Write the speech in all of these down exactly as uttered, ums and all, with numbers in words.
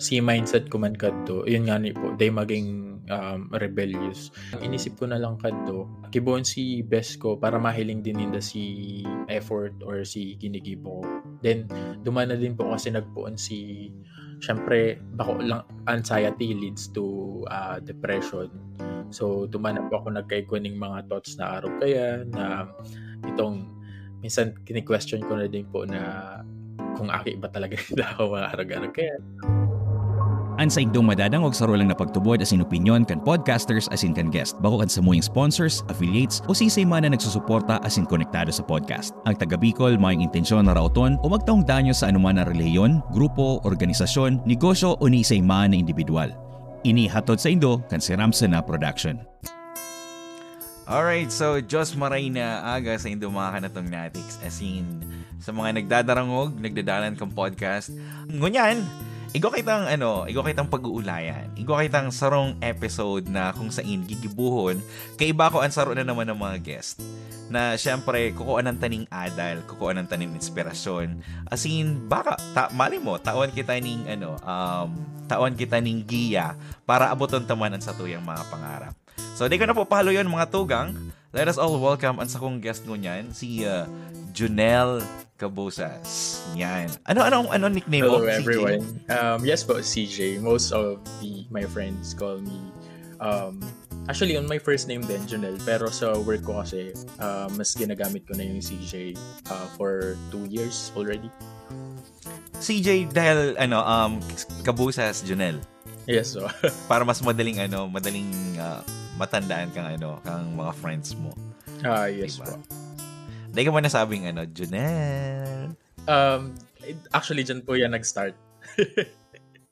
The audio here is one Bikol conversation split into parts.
Si mindset ko man kadto, yun nga ni po, day maging, um, rebellious. Ang inisip ko na lang kadto, gibohon si best ko para mahiling din ninda si effort or si ginigibo ko. Then, duman na din po kasi nagpoon si, syempre, bako lang, anxiety leads to, ah, depression. So, duman na po ako nagkaigwa ning mga thoughts na arog kaya, na itong, minsan kini-question ko na din po na kung aki ba talaga nila ako mga arog-arog kaya. An saindong madadangog saro lang na pagtubod asin opinyon kan podcasters asin kan guest, bako kan samuyang sponsors, affiliates, o siisay man na nagsusuporta asin konektado sa podcast. Ang taga Bicol mayong intensyon na raoton o magtaong danyo sa anuman na relihiyon, grupo, organisasyon, negosyo o ni isay man na indibidwal. Ini hatod saindo kan Siramsena Production. Alright, so Diyos maray na aga saindo mga kanatong natiks. As in, sa mga nagdadarangog, nagdadalan kan podcast. Ngunyan, igwa kitang, ano, igwa kitang pag-uulayan. Igwa kitang sarong episode na kung sain gigibohon, kaiba ko an saro na naman ng mga guest. Na siyempre, kukuanan ta ning adal, kukuanan ta ning inspirasyon. As in, baka, ta, mali mo, tawan kita ning, ano, um, tawan kita ning giya para aboton ta man an satuyang mga pangarap. So, di ko na po pahaloyon, mga tugang. Let us all welcome ang sakong guest ngunyan, si, uh, Junel Cabusas. Yan. Ano, ano, ano nickname mo? Hello, C J? Everyone. Um, yes po, C J. Most of the my friends call me, um, actually, on my first name din, Junel. Pero sa work ko kasi, uh, mas ginagamit ko na yung C J, uh, for two years already. C J, dahil, ano, um, Cabusas, Junel. Yes, so. Para mas madaling, ano, madaling, ah, matandaan kang, ano, kang mga friends mo. Ah, yes Diba? Po. Dahil ka ba nasabing, ano, Junel? Um, actually, dyan po yan nag-start.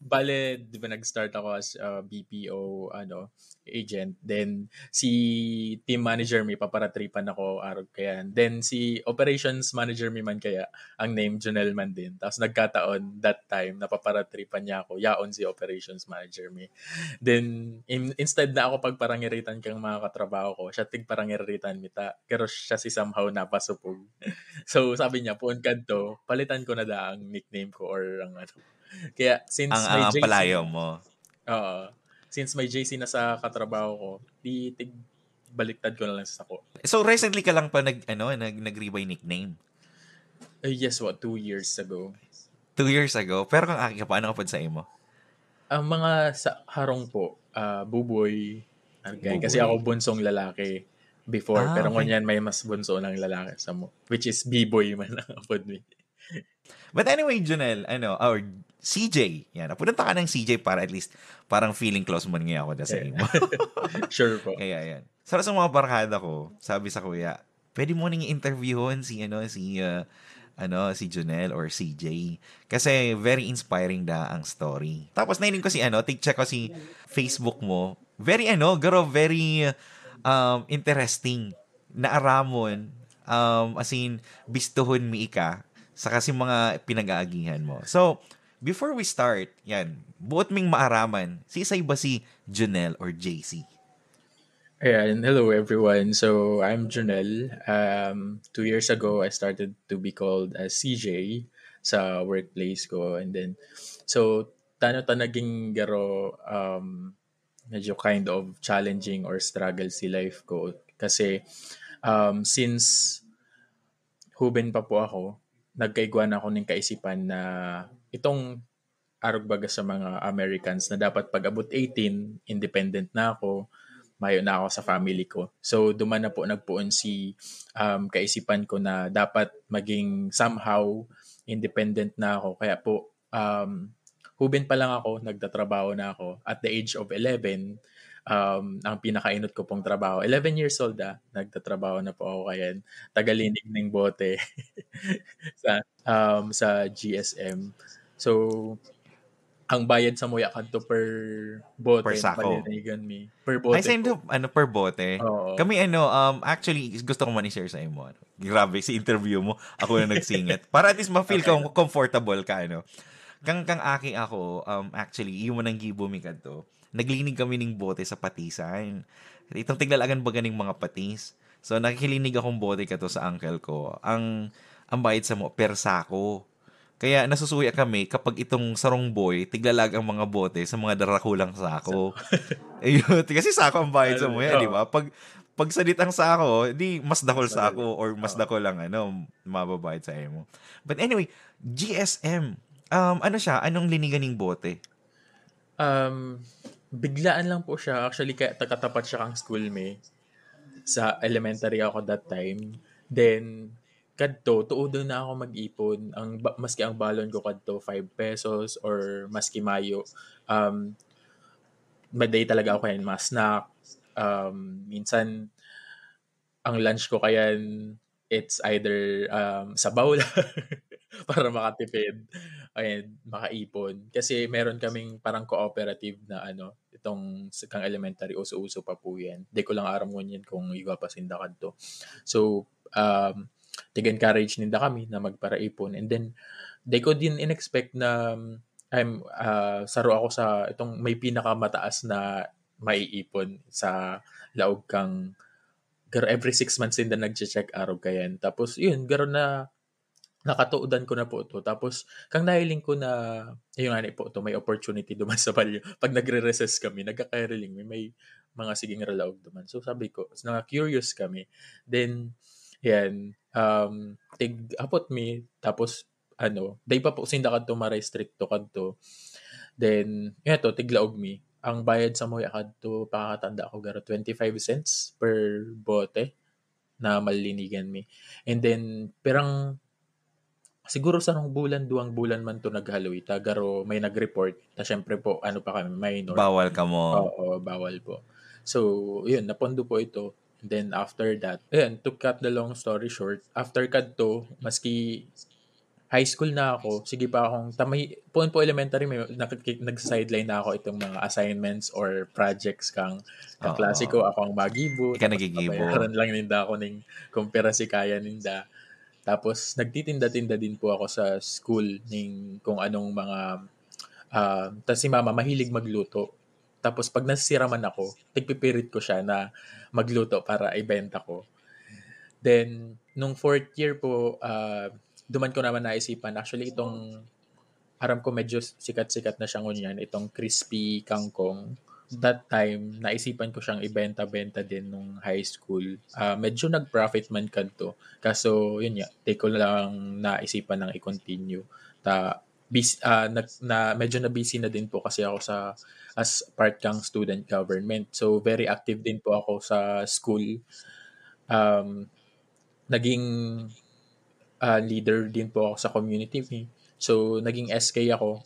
Bale, di ba nag-start ako as, uh, B P O, ano, agent. Then, si team manager mi, paparatripan ako, arog kayan. Then, si operations manager mi man kaya, ang name, Junel man din. Tapos, nagkataon, that time, napaparatripan niya ako, yaon si operations manager mi. Then, in, instead na ako pagparangiritan kang mga katrabaho ko, siya tigparangiritan mi ta. Pero siya si somehow napasupog. So, sabi niya, "Poon kadto, palitan ko na da ang nickname ko or ang ano." Kaya, since Ang, may ang J C, palayaw mo. Oo. Since may J C na sa katrabaho ko, di tig baliktad ko na lang sa sako. So, recently ka lang pa nag, ano, nag, nag-re-buy nickname? Eh, yes, what, two years ago. Two years ago? Pero kang aki ka, paano ka pud sa imo? Ang mga sa harong po, ah, Buboy, arog kayan. Kasi Buboy. Ako bunsong lalaki before, Ah, pero okay. Ngunyan may mas bunso ng lalaki sa mo, which is B-boy man ang apod mi. But anyway, Junel, ano, or C J, yan, apunan ta ka ng C J para at least, parang feeling close man ngayon ako na sa Yeah. imo. Sure po. Kaya yan. Sa, sa mga barkada ko, sabi sa kuya, "Pwede mo ning interviewon si, ano, si, ah, ano, si Junel or C J. Kasi very inspiring da ang story." Tapos nailing ko si, ano, tig-check ko si Facebook mo. Very, ano, garo, very, um, interesting. Naaramon, um, as in, bistuhon mi ika, saka si mga pinag-aagihan mo. So, before we start, yan, buot ming maaraman, si isay ba si Junel or J C? Ayan, hello everyone. So, I'm Junel. Um, two years ago, I started to be called as C J sa workplace ko. And then, so, tano ta naging garo, um, medyo kind of challenging or struggle si life ko. Kasi, um, since huben pa po ako, nagkaigwa na ako ning kaisipan na itong arog baga sa mga Americans na dapat pag-abot eighteen, independent na ako, mayo na ako sa family ko. So, duman na po nagpoon si, um, kaisipan ko na dapat maging somehow independent na ako. Kaya po, um, huben pa lang ako, nagtatrabaho na ako. At the age of eleven, um, ang pinakainot ko pong trabaho, eleven years old, ah, nagtatrabaho na po ako kayan. Tagalinig ng bote sa, um, sa G S M. So, ang bayad sa muya kadto per bote, Per sako. Palinigan mi. Per bote Ay, sa indo, po. Ano, per bote? Oo. Kami, ano, um, actually, gusto ko man i-share sa imo. Ano. Grabe, si interview mo, ako na nagsingit. Para at least ma-feel Okay. ka comfortable ka, ano. Kang, kang aki ako, um, actually, iyo man ang gibo mi kadto. Naglinig kami ning bote sa Patisan. Itong tiglalagan baga ning mga patis. So, nakikilinig akong bote kadto sa uncle ko. Ang, ang bayad sa mo, per sako. Kaya nasusuya kami kapag itong sarong boy, tiglalag ang mga bote sa mga darakulang sako. Ayun, kasi sako ang bayad sa Ano, muya, oo. di ba? Pag, pag sadit ang sako, di mas dakol Mas sako or mas Oo. dakol ang ano, mababayad sa imo. But anyway, G S M, um, ano siya? Anong linigan ning bote? Um, biglaan lang po siya. Actually, kaya takatapat siya kang school mi. Sa elementary ako that time. Then, kadto, tuodon na ako mag-ipon. Ang, ba- maski ang balon ko kadto, five pesos or maski mayo. Um, maday talaga ako yan, mga snack. Um, minsan, ang lunch ko kayan, it's either um, sabaw lang para makatipid and makaipon. Kasi meron kaming parang cooperative na ano, itong sa kang elementary, uso-uso pa po yan. Di ko lang aram ngunyan kung igwa pa sinda kadto. So, um, tig-encourage ninda kami na magparaipon. And then, di ko din in-expect na um, I'm, ah, saro ako sa itong may pinakamataas na maiipon sa laog kang, pero every six months sinda nagche-check arog kayan. Tapos, yun, garo na, nakatuodan ko na po to. Tapos, kang nahiling ko na, ayun nga ni po to, may opportunity duman sa balyo. Pag nagre-recess kami, nagkakariling, may, may mga siging ralaog duman. So, sabi ko, na-curious kami. Then, yan, um, tig-apot mi, tapos, ano, day pa po sinda kadto maray stricto kadto. Then, eto, tiglaog mi. Ang bayad sa muya kadto, pakakatanda ko, garo twenty-five cents per bote na malinigan mi. And then, pirang, siguro sarong bulan, duwang bulan man to naghaloy ta, garo may nag-report. Ta syempre po, ano pa kami, minor. Bawal ka mo. Oo, bawal po. So, yun, napondo po ito. And then after that, ayun, to cut the long story short, after kadto, maski high school na ako, sige pa akong, tamay, puon po elementary, may, nakiki- nag-sideline na ako itong mga assignments or projects kang, kang Oo. klase ko, ako ang magibo, Ika tapos nagigibo. babayaran lang ninda ako ning kumpara si kaya ninda. Tapos, nagtitinda-tinda din po ako sa school ning kung anong mga, ah, tas si mama mahilig magluto. Tapos, pag nasisiraman ako, pigpipirit ko siya na magluto para ibenta ko. Then, nung fourth year po, ah, duman ko naman naisipan, actually, itong, aram ko medyo sikat-sikat na siya ngunyan, itong crispy kangkong. That time, naisipan ko siyang ibenta-benta din nung high school. Ah, medyo nag-profit man kadto. Kaso, yun nga, di ko lang naisipan nang i-continue. Ta, bis, ah, nag, na, medyo na-busy na din po kasi ako sa, as part kang student government. So, very active din po ako sa school. Um, naging, ah, leader din po ako sa community. So, naging S K ako,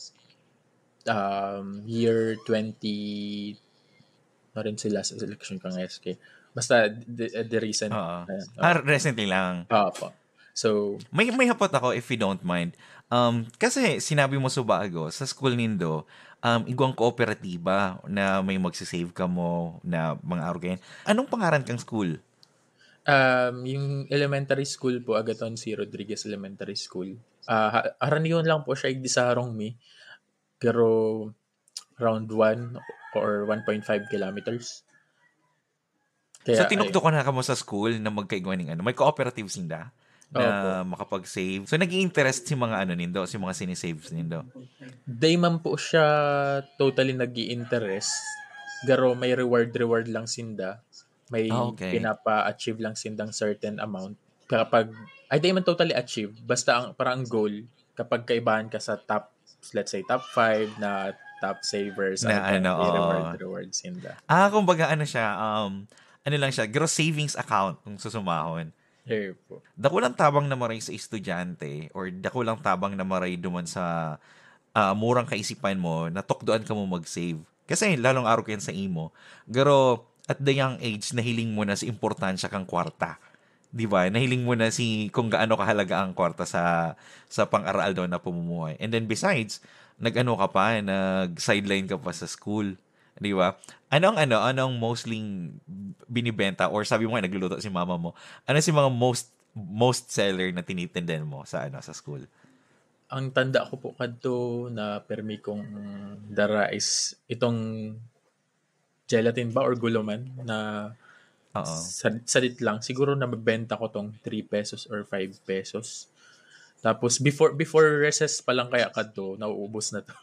um, year twenty, na rin sila sa election kang S K. Basta, the, the recent. Oo. Ayan. Ah, recently lang. Opo. So, May, may hapot ako, if you don't mind. Um, kasi sinabi mo sa bago, sa school nindo, um, igwang kooperatiba na may magsisave kamo na mga arog kayan. Anong pangaran kang school? Um, yung elementary school po, Agaton C. Rodriguez Elementary School. Ah, ha- haraniyon lang po siya, igdi sa harong mi. Pero around one or one point five kilometers. So, Kaya, tinukdo ko na kamo sa school na magkaigwa ning ano, may cooperative sinda na Opo. makapag-save. So, nag-i-interest si mga ano nindo, si mga sinisaves nindo. Di man po siya totally nag interest Garo may reward-reward lang sinda. May Ah, okay. pinapa-achieve lang sindang certain amount. Kapag, ay, di man totally achieve. Basta ang, parang ang goal, kapag kaibahan ka sa top, let's say, top five na top savers, Na ano, ano, may oo. reward-reward sinda. Ah, kumbaga ano siya, um, ano lang siya, gross savings account kung susumahon. Here po. Dakulang tabang na maray sa estudyante or dakulang tabang na maray duman sa ah, murang kaisipan mo, natukdoan kamo mag-save. Kasi lalong arog yan sa imo. Pero at the young age, nahiling mo na si importansya kang kwarta. Di ba? Nahiling mo na si kung gaano kahalaga ang kwarta sa sa pang-aroaldaw na pamumuhay. And then besides, nag-ano ka pa, nag-sideline ka pa sa school. Di ba? Anong ano, anong mostly binibenta or sabi mo nga nagluluto si mama mo. Ano si mga most most seller na tinitinda mo sa ano sa school? Ang tanda ko po kadto na permi kong dara is itong gelatin ba or gulaman na Oo. sa, sadit lang. Siguro nabebenta ko tong three pesos or five pesos. Tapos before before recess pa lang kaya kadto, nauubos na to.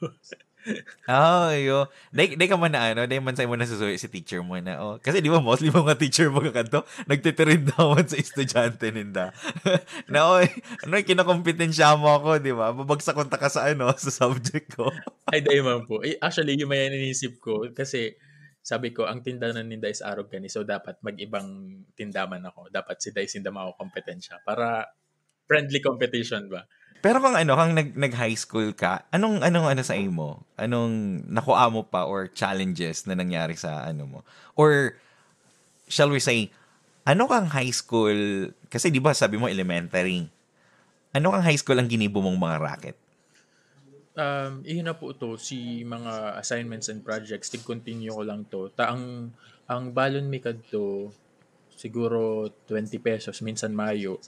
Ah, iyo. Dai, dai ka man na ano, dai man sa imo nasusuyo si teacher mo na, oh. Kasi di ba mostly mga teacher mga kadto, nagtitirindawan sa estudyante ninda. Na, oy, ano, kinakompetensya mo ako, di ba? Babagsak unta ka sa ano, sa subject ko. Ay, dai man po. Eh, actually, yung may inisip ko, kasi sabi ko, ang tindanan ninda is arog kani, so dapat mag-ibang tindaman ako. Dapat si Dai sinda makokompetensya para friendly competition ba? Pero kung ano, kung nag, nag-high school ka, anong, anong ano sa imo? Anong nakuha mo pa or challenges na nangyari sa ano mo? Or, shall we say, ano kang high school? Kasi di ba sabi mo elementary. Ano kang high school ang ginibo mong mga racket? Um, iyon na po to, si mga assignments and projects, tig-continue ko lang to. Ta ang, ang balon mi kadto, siguro twenty pesos, minsan mayo.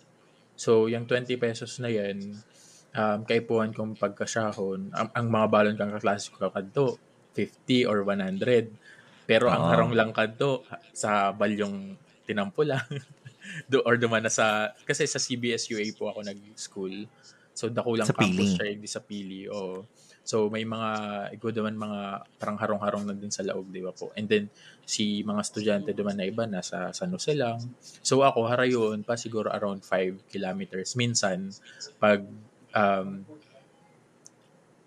So, yung twenty pesos na yan, um, kaipuhan kong pagkasyahon, ang, ang mga balon kang kaklase ko kadto, fifty or one hundred. Pero ang Oo. harong lang kadto, sa balyong tinampo lang. Do, or duman na sa, kasi sa C B S U A po ako nag-school. So, dakulang Sa campus Pili. Siya, yung sa Pili, oo. So, may mga, igwa duman mga parang harong-harong na din sa laog, di ba po? And then, si mga estudyante duman na iba, nasa San Jose lang. So, ako, harayon pa siguro around five kilometers. Minsan, pag, um,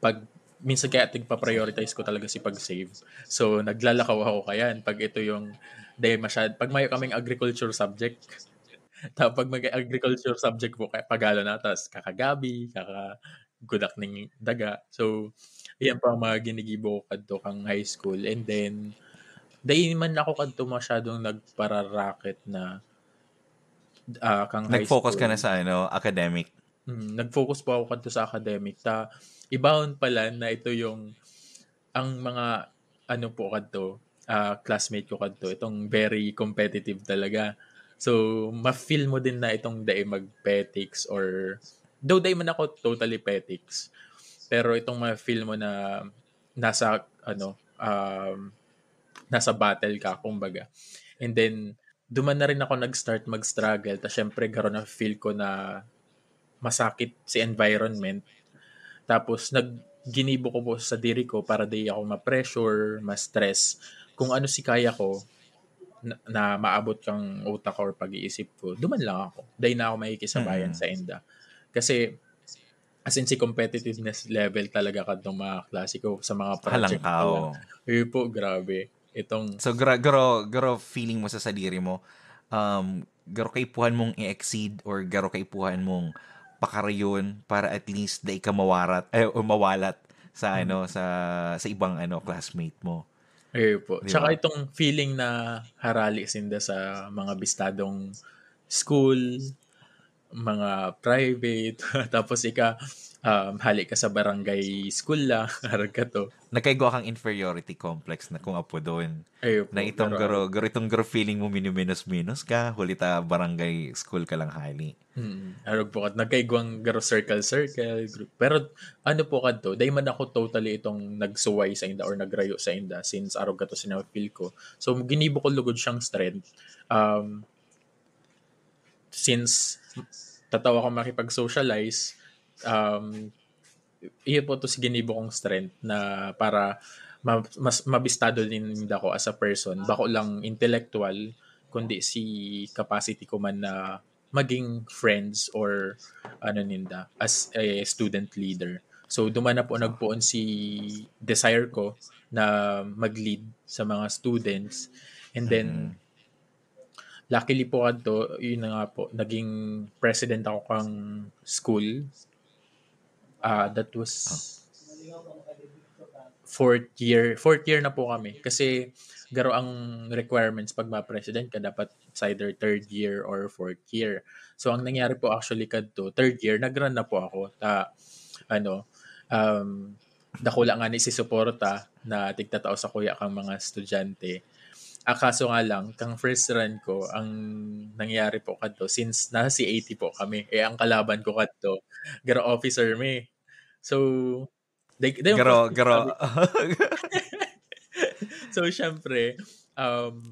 pag, minsan kaya tigpa-prioritize ko talaga si pag-save. So, naglalakaw ako kayan. Pag ito yung, dahil masyad, pag mayo kaming agriculture subject, tapos pag mag-agriculture subject po, kaya pagalo na, tas kakagabi, kakagudak ning daga. So, iyan pa ang mga ginigibo ko kadto kang high school. And then, dai man ako kadto masyadong nagpararaket na ah, kang high Nag-focus ka school. Na sa ano, academic. Mm, nag-focus po ako kadto sa academic. Ta, ibahon pala na ito yung, ang mga, ano po kadto, ah, classmate ko kadto, itong very competitive talaga. So, ma-feel mo din na itong dai mag-petics or, though dai man ako totally petics, pero itong ma-feel mo na nasa, ano, um, nasa battle ka, kumbaga. And then, duman na rin ako nag-start mag-struggle. Ta syempre, garo na feel ko na masakit si environment. Tapos, nag, ginibo ko po sa diri ko para di ako ma-pressure, ma-stress. Kung ano si kaya ko, na, na maabot kang utak ko or pag-iisip ko, duman lang ako. Dai na ako makikisabayan Mm. Sa inda. Kasi, as in, si competitiveness level talaga kadtong mga klase ko sa mga project Halangkaw. Pala. Yun po, grabe. Itong So, gra-, garo, garo feeling mo sa sadiri mo, um, garo kaipuhan mong i-exceed or garo kaipuhan mong pakarayon para at least dai ka mawarat, eh, o mawalat sa, Hmm. ano, sa, sa ibang, ano, classmate mo. Ayun po. Di Tsaka ba? Itong feeling na harali sinda sa mga bistadong school, mga private, tapos ika, um, hali ka sa barangay school lang, harag ka to. Nagkaigwa kang inferiority complex na kung apo doon. Ayun po. Na itong Pero garo, garo, itong garo feeling mo miniminos-minos ka, huli ta barangay school ka lang hali. Mm. Arog po kat, nagkaigwang garo circle-circle, group. Pero ano po kadto, dai man ako totally itong nagsuway sa inda or nagrayo sa inda since arog kato sinapil ko. So, ginibo ko lugod siyang strength. Um, since tataw ako makipag-socialize, um, iyo po to si ginibo kong strength na para ma-, mas mabistado din ako as a person. Bako lang intellectual, kundi si capacity ko man na maging friends or ano ninda as a student leader. So, duman na po nagpoon si desire ko na mag-lead sa mga students. And then, Mm. luckily po kadto, yun na nga po, naging president ako kang school. Ah, that was Ah. fourth year. Fourth year na po kami. Kasi, garo ang requirements pag ma-president ka, dapat it's either third year or fourth year. So, ang nangyari po actually kadto, third year, nag-run na po ako. Ta, ano, um, dakula nga ni si suporta na tigtatao sa kuya kang mga estudyante. Ah, kaso nga lang, kang first run ko, ang nangyari po kadto, since nasa C A T po kami, eh, ang kalaban ko kadto, garo officer mi. So, they, they Garo, sabi, garo. So, syempre, um,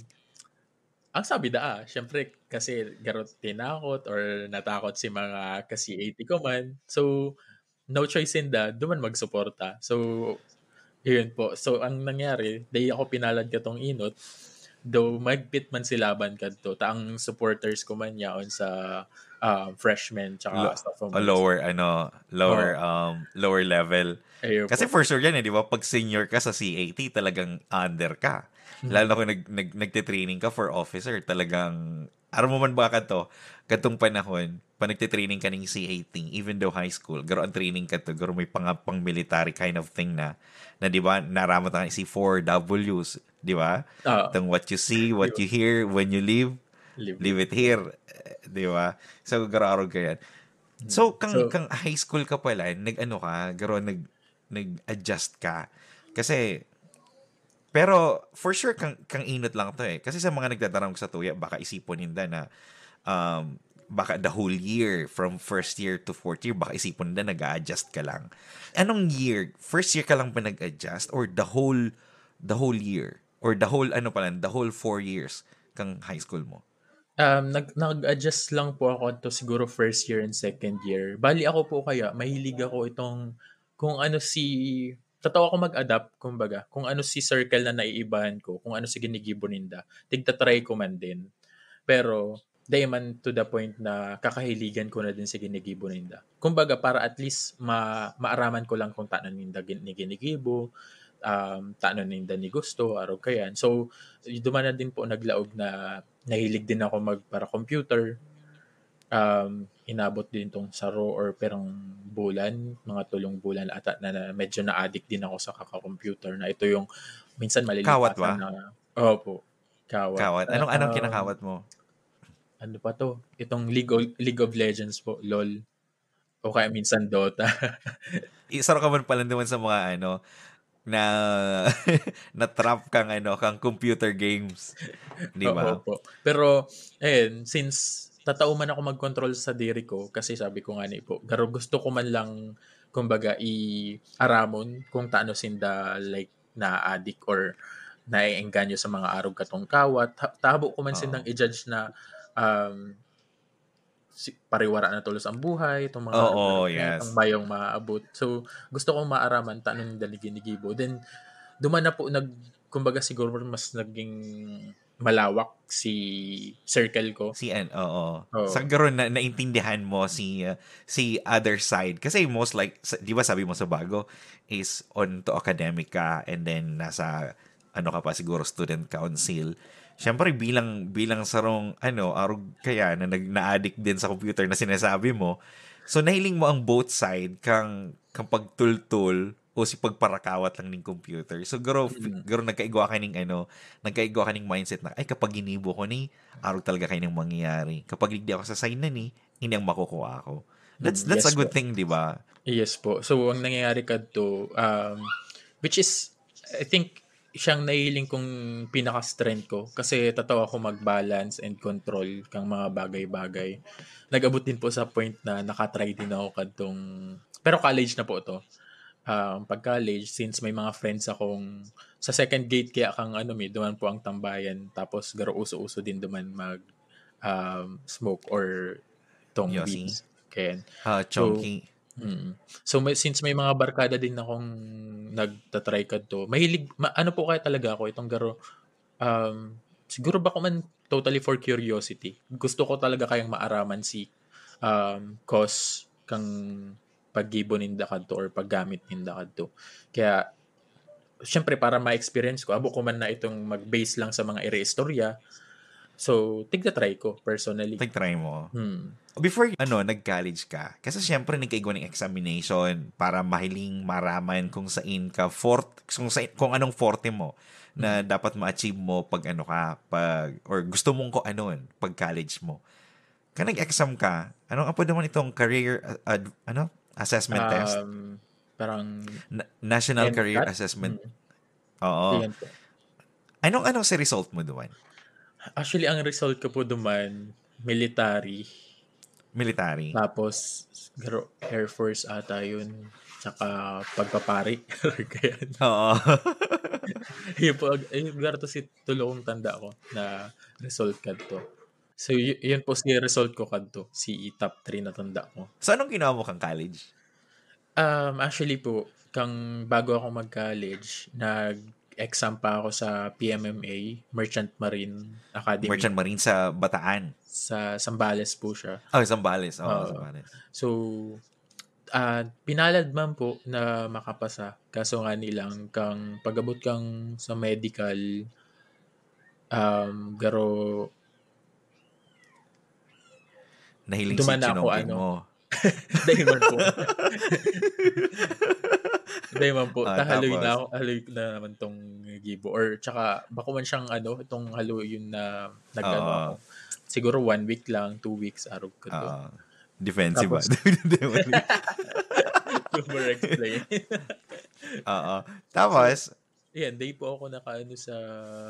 ang sabi da, ah, syempre, kasi garo tinakot or natakot si mga ka-C A T ko man. So, no choice sinda, duman magsuporta. So, yun po. So, ang nangyari, dai ako pinalad katong inot, though magpit man si laban kadto, ta ang supporters ko man yaon sa, ah, freshman tsaka Lo- sophomores. A lower, ano, lower, Oo. um, lower level. Ayun Kasi po. for sure yan, eh, di ba? Pag senior ka sa C A T, talagang under ka. Hmm. Lalo na kung nag, nag, nagtitraining ka for officer, talagang, aram mo man ba kadto, kadtong panahon, pa nagtitraining ka ning C A T, even though high school, garo ang training kadto, garo may pang, pang military kind of thing na, na di ba, naramat ang C four Ws, di ba? Ah, Itong what you see, what you hear, when you leave, Leave. Leave it here. Eh, di ba? So, garo-arog ka yan. So, kang, So- kang high school ka pala, nag-ano ka, garo, nag, nag-adjust ka. Kasi, pero for sure, kang, kang inot lang to eh. Kasi sa mga nagtatarong sa tuya, baka isipon ninda na, um, baka the whole year, from first year to fourth year, baka isipon ninda nag-a-adjust ka lang. Anong year? First year ka lang ba nag-adjust? Or the whole, the whole year? Or the whole, ano pala, the whole four years kang high school mo? Um, nag, nag-adjust lang po ako to siguro first year and second year. Bali ako po kaya, mahilig ako itong kung ano si, totoo ako mag-adapt, kumbaga, kung ano si circle na naiibahan ko, kung ano si ginigibo ninda, tigtatry ko man din. Pero, dai man to the point na kakahiligan ko na din si ginigibo ninda. Kumbaga, para at least ma, maaraman ko lang kung tano ninda gin, ginigibo, um, tano ninda ni gusto, arog kayan. So, duman na din po naglaog na nahilig din ako magpara-computer. Um, inabot din tong saro or perang bulan, mga tulong bulan ata na, na medyo na-addict din ako sa kaka-computer na ito yung minsan malilipasan Kawat ba? Na, opo, kawat. Kawat. Anong, anong Um, kinakawat mo? Ano pa to? Itong League of, League of Legends po, LOL. O kaya minsan Dota. Isa ka man pala naman sa mga ano, na na-trap kang ano, kang computer games. Di ba? Oo po. Pero, ayun, since tatao man ako mag-control sa diri ko, kasi sabi ko nga ni po, garo gusto ko man lang, kumbaga, i-aramon kung tano sinda, like, na-addict or naiengganyo sa mga arog katong kawat. Ta-, tabo ko man Oo. Sindang i-judge na, um, si, pariwara na tulos ang buhay, itong mga Oo, arog na, yes. Ang mayong maaabot. So, gusto kong maaraman tano ninda ginigibo. Then, duman na po nag, kumbaga siguro mas naging malawak si circle ko. Si N, oo. Oo. Sa garo na naintindihan mo si uh, si other side kasi most like sa, di ba sabi mo sa bago is on to academic ka and then nasa ano ka pa siguro student council. Siyempre bilang bilang sarong ano arog kaya na nag na-addict din sa computer na sinasabi mo. So nahiling mo ang both side kang kang pagtultol o si pagparakawat lang ning computer. So garo Mm. garo nagkaigwa ka ning ano, nagkaigwa ka ning mindset na ay kapag ginibo ko ni arog talaga kay nang mangyayari. Kapag ligdi ako sa sign na ni, ini ang makukuha ko. That's Mm, that's a yes good po. Thing, di ba? Yes po. So, ang nangyayari kadto, um, which is, I think, siyang nahiling kong pinaka-strength ko kasi tataw ako mag-balance and control kang mga bagay-bagay. Nag-abot din po sa point na nakatry din ako kadtong, pero college na po to. Um, pag college, since may mga friends akong sa second gate kaya kang ano, may duman po ang tambayan, tapos garo uso-uso din duman mag um, smoke or tong Yosi. Beats. Kaya, Ah, so, chunky. Mm. So, may, since may mga barkada din akong nagtatry kadto, mahilig, ma, ano po kaya talaga ako, itong garo, um, siguro bako man totally for curiosity. Gusto ko talaga kayang maaraman si um, cause kang paggibo ninda kadto or paggamit ninda kadto. Kaya, syempre, para ma-experience ko, abo ko man na itong mag-base lang sa mga iri-istorya. So, tigta-try ko, personally. Tig-try mo. Hmm. Before, ano, nag-college ka, kasi siyempre nagkaigwa ng examination para mahiling maraman kung saan ka fort, kung, sa, kung anong forte mo na Hmm. dapat ma-achieve mo pag ano ka, pag, or gusto mong kung ano, pag college mo. Ka nag-exam ka, anong apo naman itong career, uh, ad- ano? Assessment test? Um, parang Na- National Career NCAT? Assessment. Hmm. Oo. Yan po. Anong, anong si result mo doon? Actually, ang result ko po duman, military. Military. Tapos, garo, Air Force ata yun. Tsaka pagpapari. Kaya, Oo. Yun po, ag-, ayun, garo to si tulo kong tanda ko na result kadto. So, y-, yun po si result ko kadto, si top three na tanda ko. So, anong ginawa mo kang college? Um, actually po, kang bago ako mag-college, nag-exam pa ako sa P M M A, Merchant Marine Academy. Merchant Marine sa Bataan? Sa Zambales po siya. Oh, Zambales. Oh, Oo. Zambales. So, ah, pinalad man po na makapasa. Kaso nga nilang kang pag-abot kang sa medical, um, garo Nahiling Duman si na ako, Chinongging ano. mo. Dahil man po. Dahil man po. Ah, Tahaloy na tapos? Ako, haloy na naman tong gibo. Or tsaka, bako man siyang ano, itong haloy yun na nag-ano Oo. Ako. Siguro one week lang, two weeks, arog ko to. Oo. Defensive Tapos- ba? Hindi, wala. Over-explain. Oo. Tapos, Yan, day po ako nakaano sa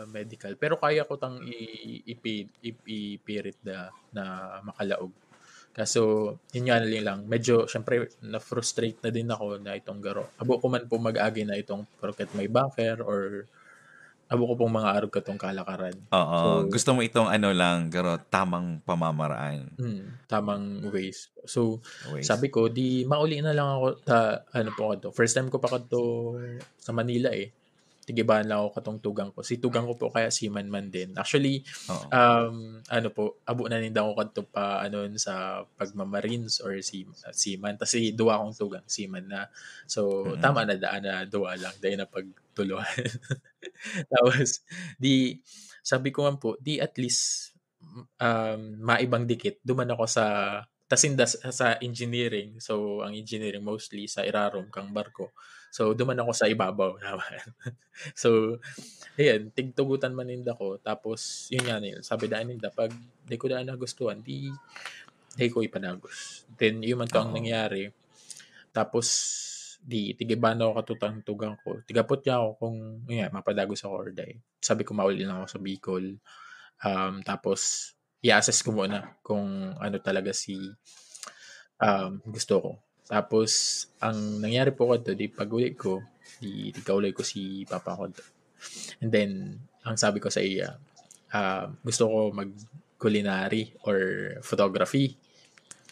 medical. Pero kaya ko tang i-, ipi-, i-, ipirit na, na makalaog. Kaso, yun nga na lang, medyo, syempre, na-frustrate na din ako na itong garo. Abo ko man po mag-agi na itong porket may buffer or abo ko pong mga arog katong kalakaran. Oo. So- Gusto mo itong ano lang, garo, tamang pamamaraan. Hmm, tamang ways. So, Ways. sabi ko, di mauli na lang ako ta, ano po ako to. First time ko pa kadto sa Manila eh. Tigibahan lang ako katong tugang ko. Si tugang ko po kaya seaman man din. Actually, Oo. um, ano po, abo na ninda ako kadto pa, ano, sa pagmamarines or si, seaman. Tas si duwa akong tugang, seaman na. So, Mm. Tama na daan na duwa lang. Dahil na pagtuluhan. Tapos, di, sabi ko man po, di at least, um, maibang dikit. Duman ako sa, tas inda sa, sa engineering. So, ang engineering mostly sa irarom kang barko. So, duman ako sa ibabaw naman. So, ayan, tigtugutan man ninda ko. Tapos, yun nga nila, sabi daan ninda, pag di ko daan nagustuhan, di, di ko ipanagos. Then, yun man to ang Oo. nangyari. Tapos, di, tigibahan ako katutang tugang ko. Tigapot niya ako kung, yun nga, mapadagos ako or di. Sabi ko, mauli lang ako sa Bicol. Um, tapos, i-assess ko muna kung ano talaga si, um, gusto ko. Tapos, ang nangyari po kadto, di pag-uli ko, di, di kaulay ko si papa ko kadto. And then, ang sabi ko sa iya, ah, gusto ko mag-culinary or photography.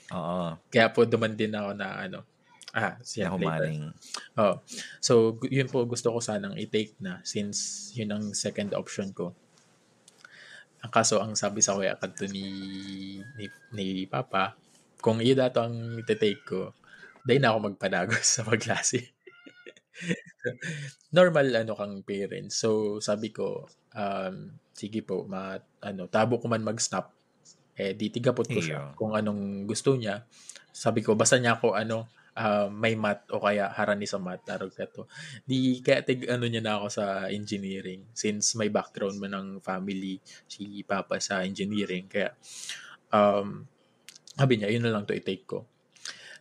Oo. Kaya po duman din ako na ano, ah, siya later. Nahumaling. Oh. So, gu- yun po gusto ko sanang i-take na since yun ang second option ko. Ang kaso, ang sabi sa kuya kadto ni, ni, ni Papa, kung iyo dato ang ite-take ko, dai na ako magpadagos sa pagklase. Normal ano kang parents. So, sabi ko, um, sige po, ma, ano, tabo ko man mag-stop. Eh, di tigapot ko siya Iyo. kung anong gusto niya. Sabi ko, basta niya ako, ano, ah, may math o kaya harani sa math, arog kato. Di, kaya tig, ano niya na ako sa engineering. Since may background man ng family, si Papa sa engineering. Kaya, um, sabi niya, yun na lang to i-take ko.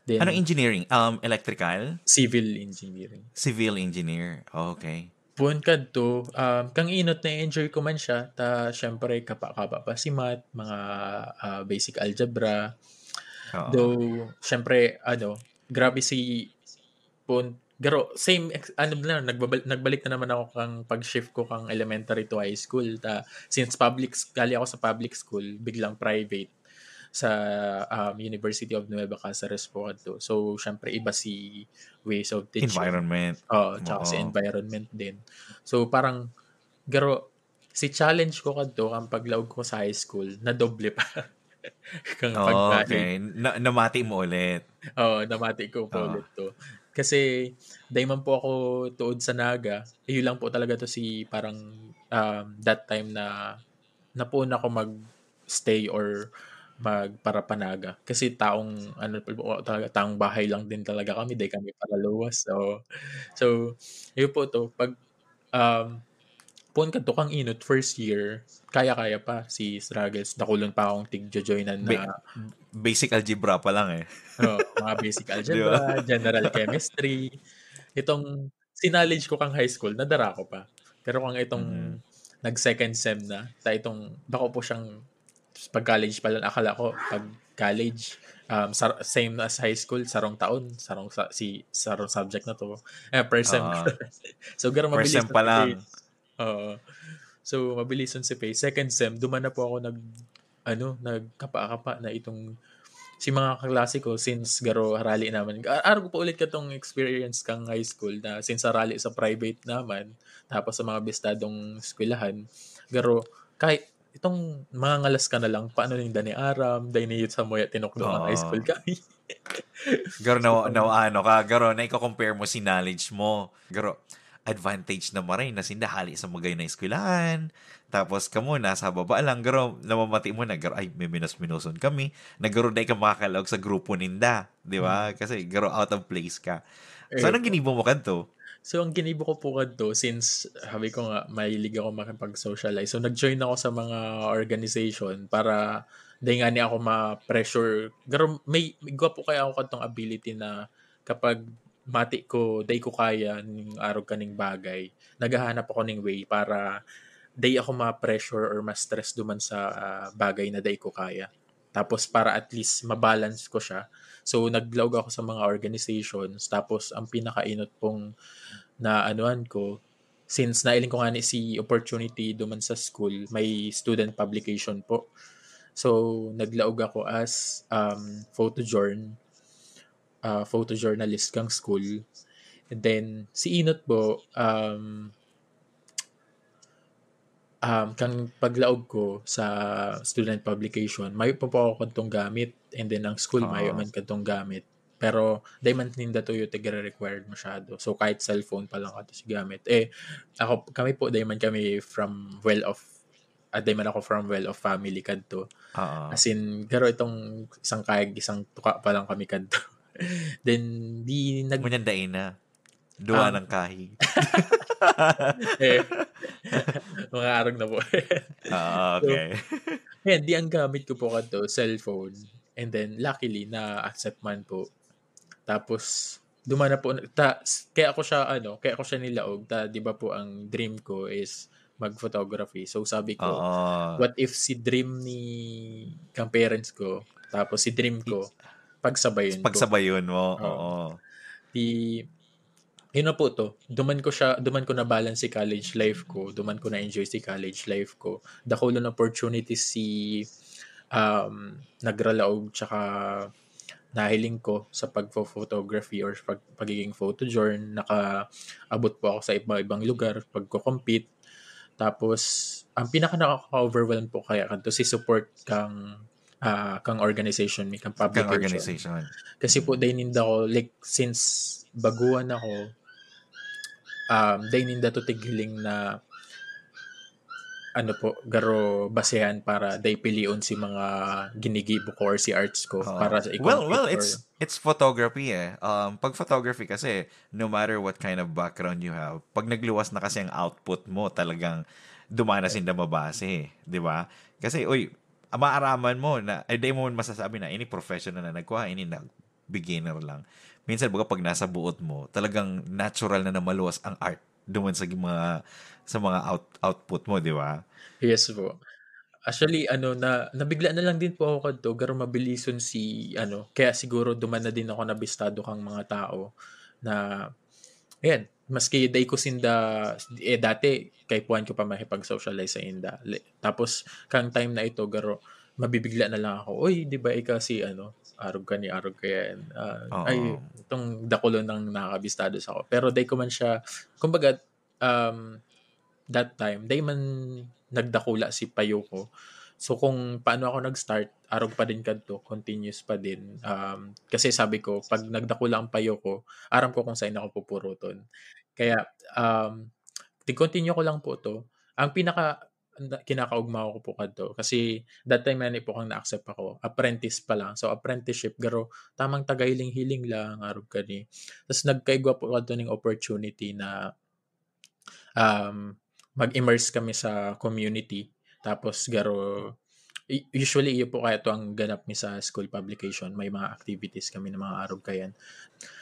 Then, Anong engineering? Um, electrical? Civil engineering. Civil engineer. Okay. Poon kadto, um, kang inot na-enjoy ko man siya, ta syempre kapa-kapa pa si math, mga, ah, basic algebra. Oo. Though, syempre, ano, grabe si, poon, garo, same, ex, ano na, nagbabal, nagbalik na naman ako kang pag-shift ko kang elementary to high school. Ta, since public, s- gali ako sa public school, biglang private sa, um, University of Nueva Cáceres po kadto. So, syempre, iba si ways of teaching. Environment. Oo, tsaka si Oo. environment din. So, parang, garo, si challenge ko kadto, ang paglaog ko sa high school, na doble pa. Kang Oh, pagkahi. Okay. Na, namati mo ulit. Oo, namati ko po Oo. ulit to. Kasi, dahil man po ako tuod sa Naga, iyo lang po talaga to si parang, um, that time na napuon ako mag-stay or magparapanaga. Kasi taong, ano, talaga, taong bahay lang din talaga kami, dahil kami paraluwas. So, so, yun po to. Pag, um, puon kadto kang inot, first year, kaya-kaya pa si struggles. Dakulon pa akong tig-jojoinan na Ba- basic algebra pa lang eh. Oh, mga basic Di ba? algebra, general chemistry. Itong si knowledge ko kang high school, nadara ko pa. Pero kung itong Mhm. nag-second sem na, ta itong, bako po siyang, pag college pa lang, akala ko, pag college, um, sa, same as high school, sarong taon, sarong sa, si, sarong subject na to. Eh, first sem. Ah. So, garo First mabilis sem pa lang. Oo. So, mabilis yun si Faye. Second sem, duman na po ako nag, ano, nagkapa-kapa na itong si mga kaklase ko since garo harali naman. A- Araw ko pa ulit katong experience kang high school na since harali sa private naman, tapos sa mga bistadong eskwelahan, garo, kahit itong mga ngalas ka na lang, paano ning dani aram, dai niyot sa muya tinukdo ang high school Oo. kami. Garo na, na ano ka, garo na i-compare mo si knowledge mo. Garo, advantage na maray na sinda hali sa magayon na eskwelahan. Tapos kamo, nasa baba lang, garo, namamati mo na, garo, ay, may minus-minuson kami. Na garo, dai ka makakalaog sa grupo ninda, di ba? Kasi garo, out of place ka. So, Eh, anong ginibo mo kadto? So, ang ginibo ko po kadto, since sabi ko nga, mahilig ako makipag-socialize. So, nag-join ako sa mga organization para dai ngani ako ma-pressure. Pero may, may igwa po kaya ako kadtong ability na kapag mati ko, dai ko kaya ning arog kaning bagay, naghahanap ako ning way para dai ako ma-pressure or ma-stress duman sa ah, bagay na dai ko kaya. Tapos para at least mabalance ko siya. So, naglaog ako sa mga organizations. Tapos, ang pinakainot pong naanuhan ko, since nailing ko nga ni si opportunity duman sa school, may student publication po. So, naglaog ako as um, photojourn, uh, photojournalist kang school. And then, si Inot po, um, um, kang paglaog ko sa student publication, mayo pa po ako kadtong gamit. And then, ang school, mayo Oo. man kadtong gamit. Pero, dai man ninda tuyo tigre-required masyado. So, kahit cellphone pa lang ato si gamit. Eh, ako, kami po, dai man kami from well-off, at dai man ako from well-off family kadto. Oo. As in, garo itong isang kayag, isang tuka pa lang kami kadto. Then, di nag... Ngunyan dai na. Duwa Um, ng kahi. eh, mga arog na po. Ah, So, okay. Ayan, di ang gamit ko po kadto, cellphone. And then, luckily, na-accept man po. Tapos, duman na po, ta, kaya ako siya, ano, kaya ako siya nilaog, ta, di ba po, ang dream ko is mag-photography. So, sabi ko, Oo. What if si dream ni kang parents ko, tapos si dream ko, pagsabayin ko. Pagsabayon mo, Oo. Oo. Di, yun na po to. Duman ko siya, duman ko na-balance si college life ko, duman ko na-enjoy si college life ko. Dakulon opportunities si um, nagralaog tsaka nahiling ko sa pagfo-photography or pag, pagiging photojourn. Nakaabot po ako sa iba-ibang lugar, pagko-compete. Tapos, ang pinaka nakaka-overwhelm po kaya kadto si support kang ah, kang organization mi, kang Kang publication. Organization. Kasi po, Mm. dai ninda ko, like, since baguhan ako, um, dai ninda to tighiling na, ano po, garo basehan para dai pilion si mga ginigibo ko or si arts ko Oo. para sa Well, well, i-compete or it's it's photography eh. Um, pag photography kasi, no matter what kind of background you have, pag nagluwas na kasi ang output mo, talagang dumana sinda mabase eh, di ba? Kasi, uy, maaraman mo na, eh, di mo masasabi na ini professional na nagkuha, ini na beginner lang. Minsan, baga, pag nasa buot mo, talagang natural na namaluwas ang art duman sa mga sa mga out, output mo, di ba? Yes po. Actually, ano, na, nabigla na lang din po ako kadto, garo mabilison si, ano, kaya siguro duman na din ako nabistado kang mga tao na, ayan, maski dai ko sinda, eh, dati, kaipuhan ko pa makipag-socialize sa inda. Le- Tapos, kang time na ito, garo, mabibigla na lang ako, "Uy, di ba ikaw si, ano, arog ka ni arog ka yan?" Ah, ay, Oo. itong dakulon ng nakakabistado sa ako. Pero dai ko man siya, kumbaga, um, that time, dai man nagdakula si payo ko. So, kung paano ako nag-start, arog pa din kadto, continuous pa din. Um, kasi sabi ko, pag nagdakula ang payo ko, aram ko kung saan ako pupuruton. Kaya, um, tig-continue ko lang po to. Ang pinaka, na- kinakaugma ko po kadto, kasi that time na po kang na-accept ako, apprentice pa lang. So, apprenticeship, garo, tamang tagahiling-hiling lang, arog ka ni. Tapos, nagkaigwa po kadto ning opportunity na um, mag-immerse kami sa community. Tapos, garo, i- usually, iyo po kaya to ang ganap mi sa school publication. May mga activities kami ng mga arog kayan.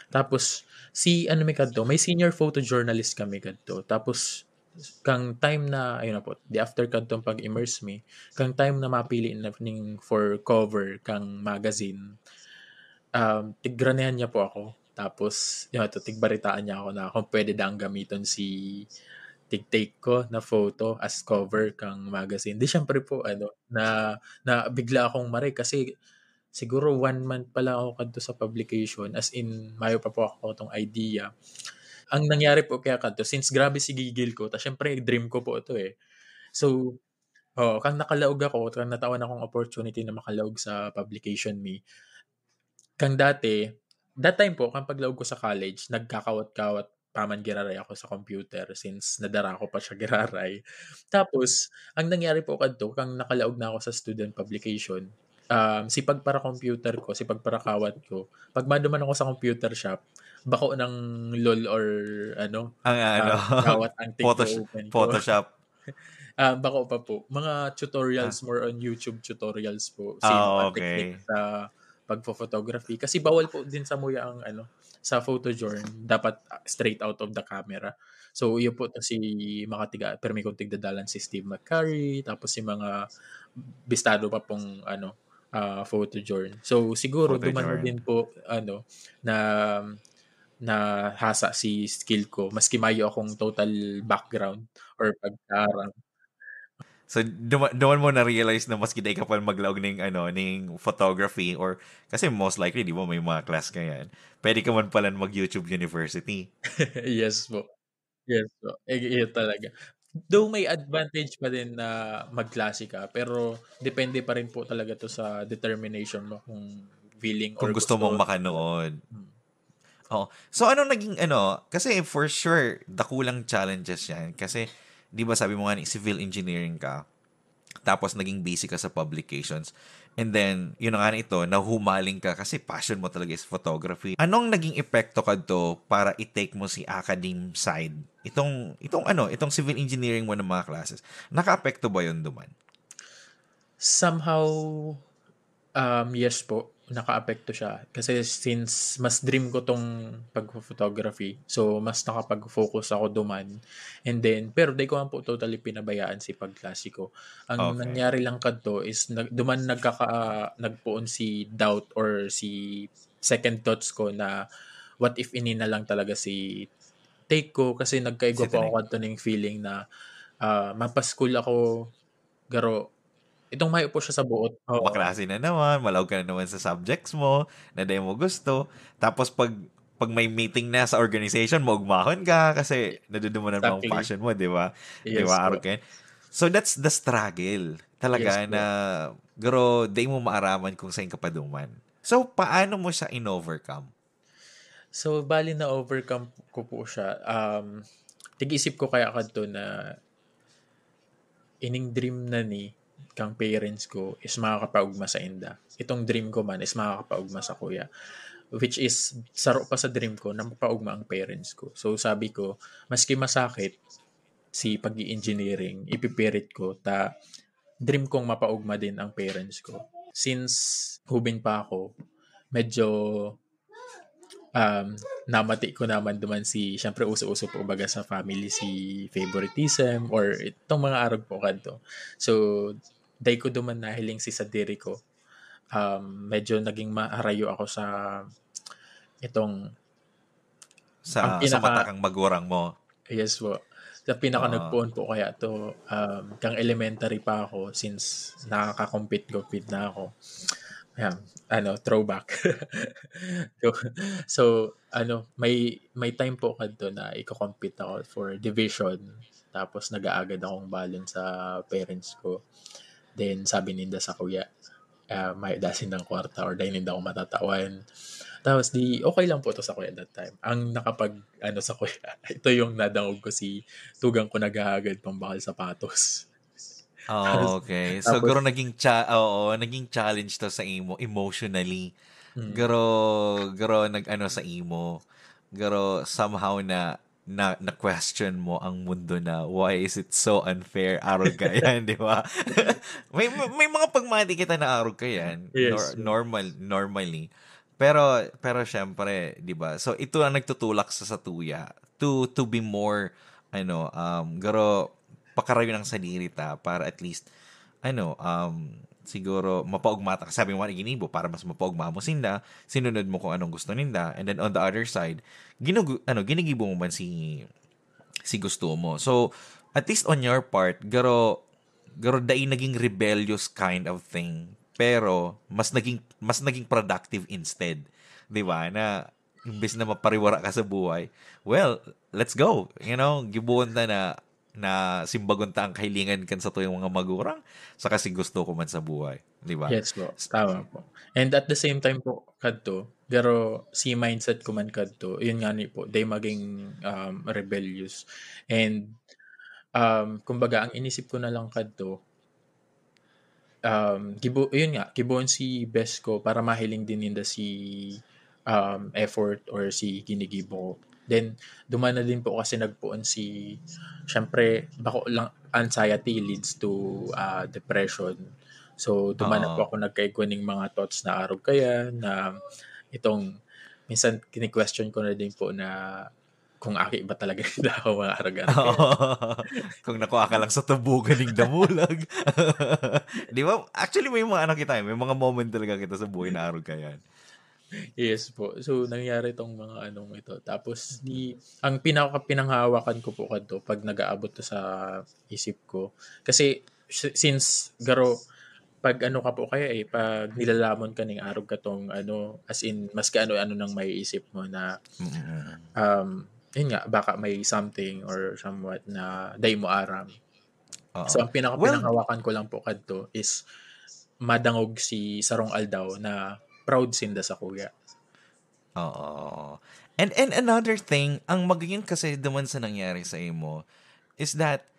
Tapos, si, ano mi kadto, may senior photojournalist kami kadto. Tapos, Kang time na, ayun na po, di after kadtong pag-immerse mi, kang time na mapili na ning for cover kang magazine, um, tigranihan niya po ako. Tapos, yun, ito, tigbaritaan niya ako na kung pwede daang gamiton si tig-take ko na photo as cover kang magazine. Di syempre po, ano, na, na bigla akong maray kasi siguro one month pa lang ako kadto sa publication, as in, mayo pa po ako tong idea. Ang nangyari po kaya kadto, since grabe si gigil ko, ta syempre dream ko po ito eh. So, oo, kang nakalaog ako, kang natawan akong opportunity na makalaog sa publication mi. Kang dati, that time po, kang paglaog ko sa college, nagkakawat-kawat pa man giraray ako sa computer since nadara ko pa siya giraray. Tapos, ang nangyari po kadto, kang nakalaog na ako sa student publication, um, si pagpara-computer ko, si pagparakawat ko, pag maduman ako sa computer shop, bako ng lol or ano, Ang ano, ah, kawat ang Photoshop. tig-open ko. Photoshop. Ah, bako pa po. Mga tutorials, more on YouTube tutorials po. Sino Ah, ang okay. technique sa pagfo-photography. Kasi bawal po din sa muya ang ano, sa photojourn. Dapat ah, straight out of the camera. So, iyo po to si mga tiga, permi kong tigdadalan si Steve McCurry, tapos si mga bistado pa pong ano, ah, photojourn. So, siguro duman na Photojourn. din po ano na nahasa si skill ko maski mayo akong total background or pagkaaram. So, duma- duman mo na-realize na maski dai ka pa maglaog ning, ano, ning photography or, kasi most likely, di ba, may mga class ka yan. Pwede ka man pala mag-YouTube University. Yes po. Yes po. Eh, yun talaga. Though may advantage pa din na magklase ka, pero depende pa rin po talaga to sa determination mo kung willing or Kung gusto mong gusto. makanood. Hmm. Oh. So, ano naging, ano, kasi for sure, dakulang challenges yan. Kasi, di ba sabi mo nga, ni civil engineering ka, tapos naging busy ka sa publications. And then, yun na nga na ito, nahumaling ka kasi passion mo talaga is photography. Anong naging epekto kadto para i-take mo si academe side? Itong, itong ano, itong civil engineering mo ng mga classes. Nakaapekto ba yun duman? Somehow, um, yes po, nakaapekto siya. Kasi since mas dream ko tong pag-photography, so mas nakapag-focus ako duman. And then, pero di ko man po totally pinabayaan si pagklase ko. Ang Okay. nangyari lang kadto is nag, duman nagkaka, nagpoon si doubt or si second thoughts ko na what if ini na lang talaga si take ko kasi nagkaigwa Si po ako take. kadto ning feeling na ah, mapa-school ako garo itong mayo po siya sa buot. Oo. Maklase na naman, malaog ka na naman sa subjects mo, na dai mo gusto. Tapos pag pag may meeting na sa organization, maugmahon ka kasi nadudumunan mo ang Exactly. passion mo, di ba? Di Yes ba, po. Arken? So that's the struggle talaga Yes po. na, garo, dai mo maaraman kung saan ka paduman. So paano mo siya in-overcome? So, bali na-overcome ko po siya. Um, tig-isip ko kaya kadto na ining dream na ni kang parents ko is makakapaugma sa inda. Itong dream ko man is makakapaugma sa kuya. Which is, saro pa sa dream ko na mapaugma ang parents ko. So, sabi ko, maski masakit si pag engineering ipipirit ko ta dream kong mapaugma din ang parents ko. Since hubing pa ako, medyo um, namati ko naman duman si, syempre uso-uso po baga sa family si favoritism or itong mga arog po kadto. So, dai ko duman nahiling si sadiri ko. Um, medyo naging maharayo ako sa itong Sa, Ang sa mata pinaka- kang magurang mo. Yes po. Sa pinaka Oo. nagpoon po kaya to, um, kang elementary pa ako since nakaka-compete-compete na ako. Ayan, ano, throwback. So, so, ano, may may time po kadto na iko-compete ako for division. Tapos nag-aagad akong balon sa parents ko. Then sabi ninda sa kuya, ah, may dasin ng kwarta or dahil hindi ako matatawan. Tapos di, okay lang po to sa kuya that time. Ang nakapag, ano sa kuya, ito yung nadangog ko si tugang ko naghahagad pambakal sapatos. Oh, okay. So, Tapos- garo naging cha- oo, naging challenge to sa imo emotionally. Mm. Garo, garo nag-ano sa imo. Garo somehow na na, na question mo ang mundo na why is it so unfair, arog ka yan, di ba? May may mga pagmati kita na arog ka yan. Yes. Nor- normal, normally. Pero pero syempre, di ba? So ito ang nagtutulak sa satuya to to be more ano, um, garo, pakarayo ng sadiri ta para at least, ano, um, siguro mapaugma ta. Sabi mo nga, ginibo, para mas mapaugma mo sinda, sinunod mo kung anong gusto ninda, and then on the other side, ginugu-, ano, ginigibo mo man si, si gusto mo. So, at least on your part, garo, garo dai naging rebellious kind of thing, pero mas naging, mas naging productive instead. Di ba? Na, imbes na mapariwara ka sa buhay, well, let's go. You know, gibohon ta na, na simbagon ta ang kahilingan kan satuyang mga magurang, saka si gusto ko man sa buhay. Di ba? Yes po, tama po. And at the same time po, kadto, pero si mindset ko man kadto, yun nga ni po, dai maging, um, rebellious. And, um, kumbaga, ang inisip ko na lang kadto, um, gibo-, yun nga, gibohon si best ko para mahiling din ninda si, um, effort or si ginigibo ko. Then, duman na din po kasi nagpoon si, syempre, bako lang, anxiety leads to, ah, depression. So, duman na po Oo. ako nagkaigwa ning mga thoughts na arog kaya na itong, minsan kini-question ko na din po na kung aki ba talaga daw mga arog-arog kaya. Kung nakuha ka lang sa tubugan ning damulag. Di ba? Actually, may mga ano kita, eh, may mga moment talaga kita sa buhay na arog kaya. Yes po. So, nangyari tong mga anong ito. Tapos, di, ang pinaka-, pinanghahawakan ko po kadto pag nag-aabot to sa isip ko. Kasi, si-, since, garo, pag ano ka po kaya eh, pag nilalamon ka ning arog katong ano, as in, maski ano-ano nang maiisip mo na, Mm-mm. um, yun nga, baka may something or somewhat na dai mo aram. Oo. So, ang pinaka-, Well, pinanghawakan ko lang po kadto is madangog si sarong aldaw na proud sinda sa kuya. Oo. And, and another thing, ang magayon kasi duman sa nangyari sa imo is that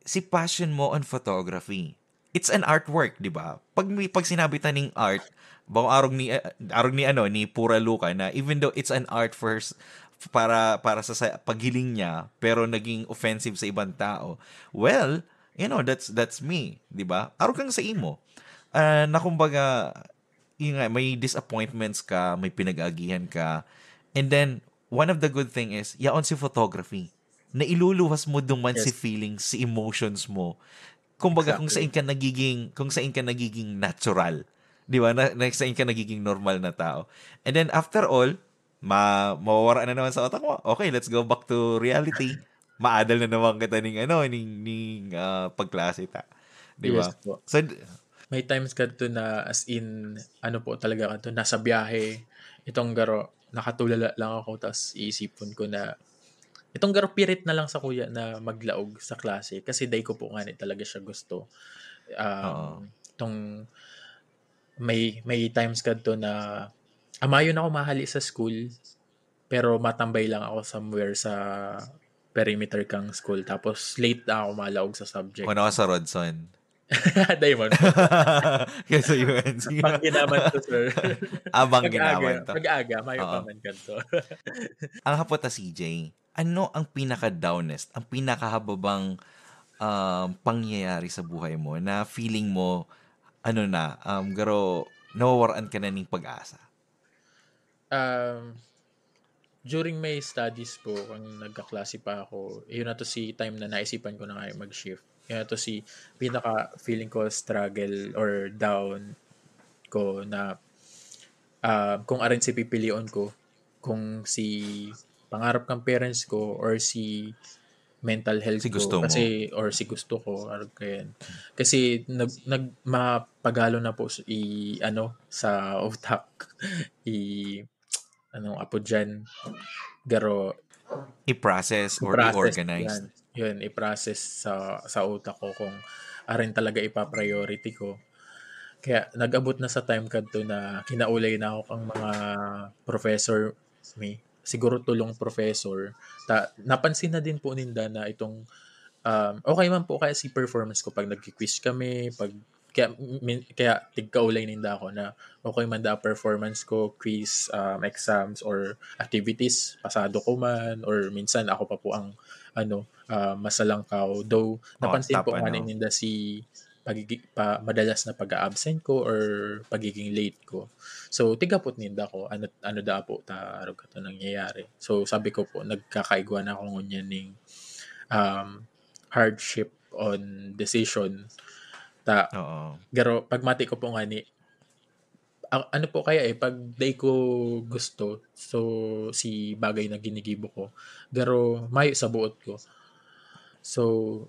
si passion mo on photography, it's an artwork, di ba? Pag may, pag sinabi ta ning art, bako arog ni, ah, arog ni ano, ni Pura Luca na even though it's an art for s-, para, para sa, sa paghiling niya, pero naging offensive sa ibang tao. Well, you know, that's, that's me, di ba? Arog kang sa imo. Ah, na kumbaga, yun nga, may disappointments ka, may pinag-aagihan ka. And then, one of the good thing is, yaon si photography. Nailuluwas mo duman si Yes. feelings, si emotions mo. Kumbaga, kung Exactly. saan ka nagiging, kung saan ka nagiging natural. Di ba? Na, na saan ka nagiging normal na tao. And then, after all, ma-, mawawara na naman sa utak mo. Okay, let's go back to reality. Maadal na naman kita ning, ano, ning, ning, ah, pagklase ta. Di ba? Yes po. So, d-, May times kadto na as in, ano po talaga kadto, nasa biyahe, itong garo, nakatulala lang ako, tas iisipon ko na, itong garo, pirit na lang sa kuya na maglaog sa klase, kasi dai ko po ngani talaga siya gusto. Um, Oo. Itong may, may times kadto na, amayon ako mahali sa school, pero matambay lang ako somewhere sa perimeter kang school, tapos late na ako malaog sa subject. Una ka sa Rodson. Dai man po. Kaya sa U N C. Banggi naman to, sir. Ah, banggi Pag-aga, naman to. Pag-aga, mayo pa Oo. man kadto. Ang hapot ta, C J, ano ang pinaka-downest, ang pinakahababang, um, pangyayari sa buhay mo na feeling mo, ano na, um, garo, nawawaraan ka na ning pag-asa? Um, during my studies po, kung nagkaklase pa ako, yun na to si time na naisipan ko na nga mag-shift. Yun na to si pinaka, feeling ko, struggle or down ko na, ah, kung arin si pipilion ko, kung si pangarap kang parents ko or si mental health Si ko gusto mo. Kasi, or si gusto ko, or kaya. Kasi nag, nag, mapagalo na po s-, i, ano, sa utak, i, anong apo dyan, garo, I-process or i-process i-organize. yan. Yun, i-process sa, sa utak ko kung arin talaga ipa-priority ko. Kaya nag-abot na sa time kadto na kinaulay na ako kang mga professor mi. Siguro tulong professor. Ta, napansin na din po ninda na itong, um, okay man po kaya si performance ko pag nagki-quiz kami, pag, kaya, min-, kaya tigkaulay ninda ako na okay man daw performance ko, quiz, um, exams, or activities, pasado ko man, or minsan ako pa po ang, ano, ah, masalangkaw. Though, Oh, napansin top, po nga ano. ninda si pagigi-, pa, madalas na pag-a-absent ko or pagiging late ko. So, tigapot ninda ko, ano, ano da po ta, arog kato nangyayari. So, sabi ko po, nagkakaigwa na ako ngunyan ning, um, hardship on decision. Ta, Oo. Pero pagmati ko po nga ni, a- ano po kaya eh, pag dai ko gusto, so si bagay na ginigibo ko, pero mayo sa buot ko. So,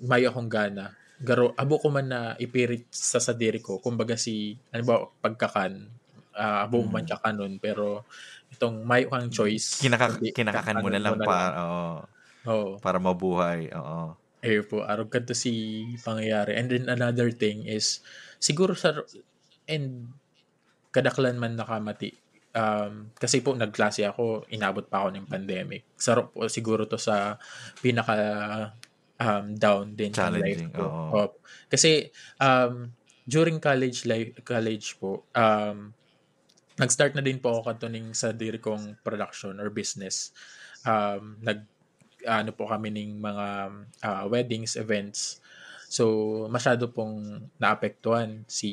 mayo akong gana. Pero abo ko man na ipirit sa sadiri ko, kumbaga si, ano ba, pagkakan, ah, abo man Mm. kakanon, pero itong mayo kang choice, Kinaka- kundi kinakakan mo na kakanon lang mo na para, lang. Oo, Oo. para mabuhay. Oo. Ayun po, arog kadto si pangyayari. And then another thing is, siguro sa, and kadaklan man nakamati, um, kasi po nagklase ako, inabot pa ako ng pandemic. Saro po siguro to sa pinaka um, down din sa life Challenging, ko. Oo. Op. Kasi um, during college life, college po, um, nag-start na din po ako kanto ning sadiri kong production or business. Um, nag ano po kami ning mga ah, weddings, events. So, masyado pong naapektuhan si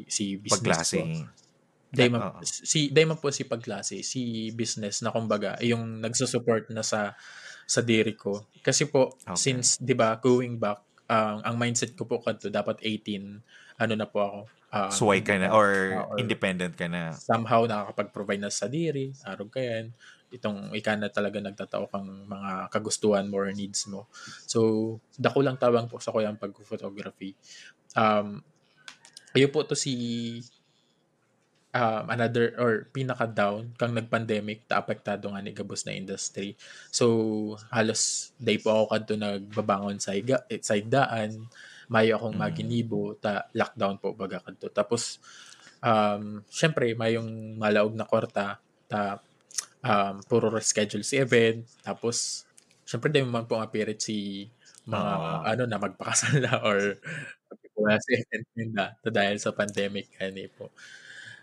si business ko. Pagklase. Dai Ah, man, oo. si dai man po si pagklase, si business na kumbaga yung nagsusupport na sa sadiri ko. Kasi po, Okay. since, di ba, going back, ang ang mindset ko po kadto dapat eighteen, ano na po ako, um, Suway ka na independent or na or independent ka na. somehow nakakapag-provide na sa sadiri, arog kayan. Itong ika na talaga nagtatao kang mga kagustuhan mo or needs mo. So, dakulang tabang po sa kuyang pag-photography. Um, iyo po to si um, another or pinaka-down kang nag-pandemic ta apektado nga ni gabos na industry. So, halos dai po ako kadto nagbabangon sa higa, eh, sa higdaan, mayo akong Mm. maginibo, ta lockdown po baga kadto. Tapos, um, syempre, mayong malaog na kwarta, ta um, puro reschedule si event. Tapos, syempre, dai mo man po mapirit si mga, Oo. ano, na magpakasal na or wala sa event ninda ta dahil sa pandemic, ani po.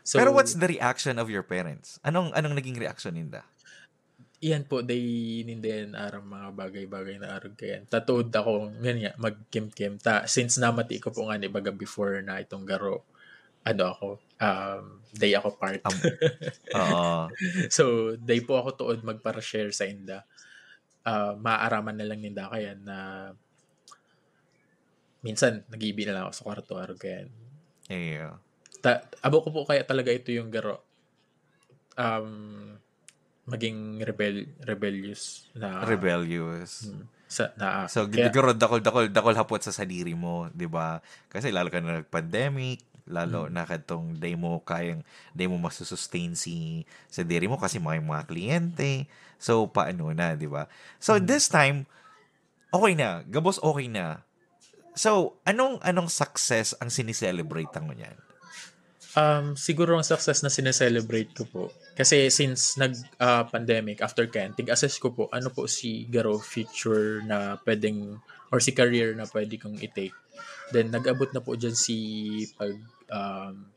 So, Pero what's the reaction of your parents? Anong anong naging reaction ninda? Iyan po, dai ninda yan aram mga bagay-bagay na arog kayan. Ta totoo ako, ngan nga, magkimkim. Ta, since namati ko po nga ni baga before na itong garo, ano ako, um, dai ako part. Am- Oo. So, dai po ako tuod magpara-share sa inda. Ah, maaaraman na lang ninda kayan na minsan, nagibi na lang ako sa kwarto, arog kayan. Iyo. Ta, abo ko po kaya talaga ito yung garo. Um, maging rebel, rebellious na Rebellious. Hmm. Sa, na, So, kaya, siguro dakol, dakol, dakol hapot sa sadiri mo, di ba? Kasi lalo ka na nag-pandemic, lalo Hmm. na kadtong dai mo kayang, dai mo masusustain si sadiri mo kasi may mga kliyente. So, paano na, di ba? So, Hmm. this time, okay na. Gabos okay na. So, anong anong success ang sineselebrate ang ngunyan? Um, siguro ang success na sineselebrate ko po. Kasi since nag ah, pandemic, after kayan, tig-assess ko po, ano po si garo future na pwedeng, or si career na pwede kong i-take. Then, nag-abot na po dyan si pag, um,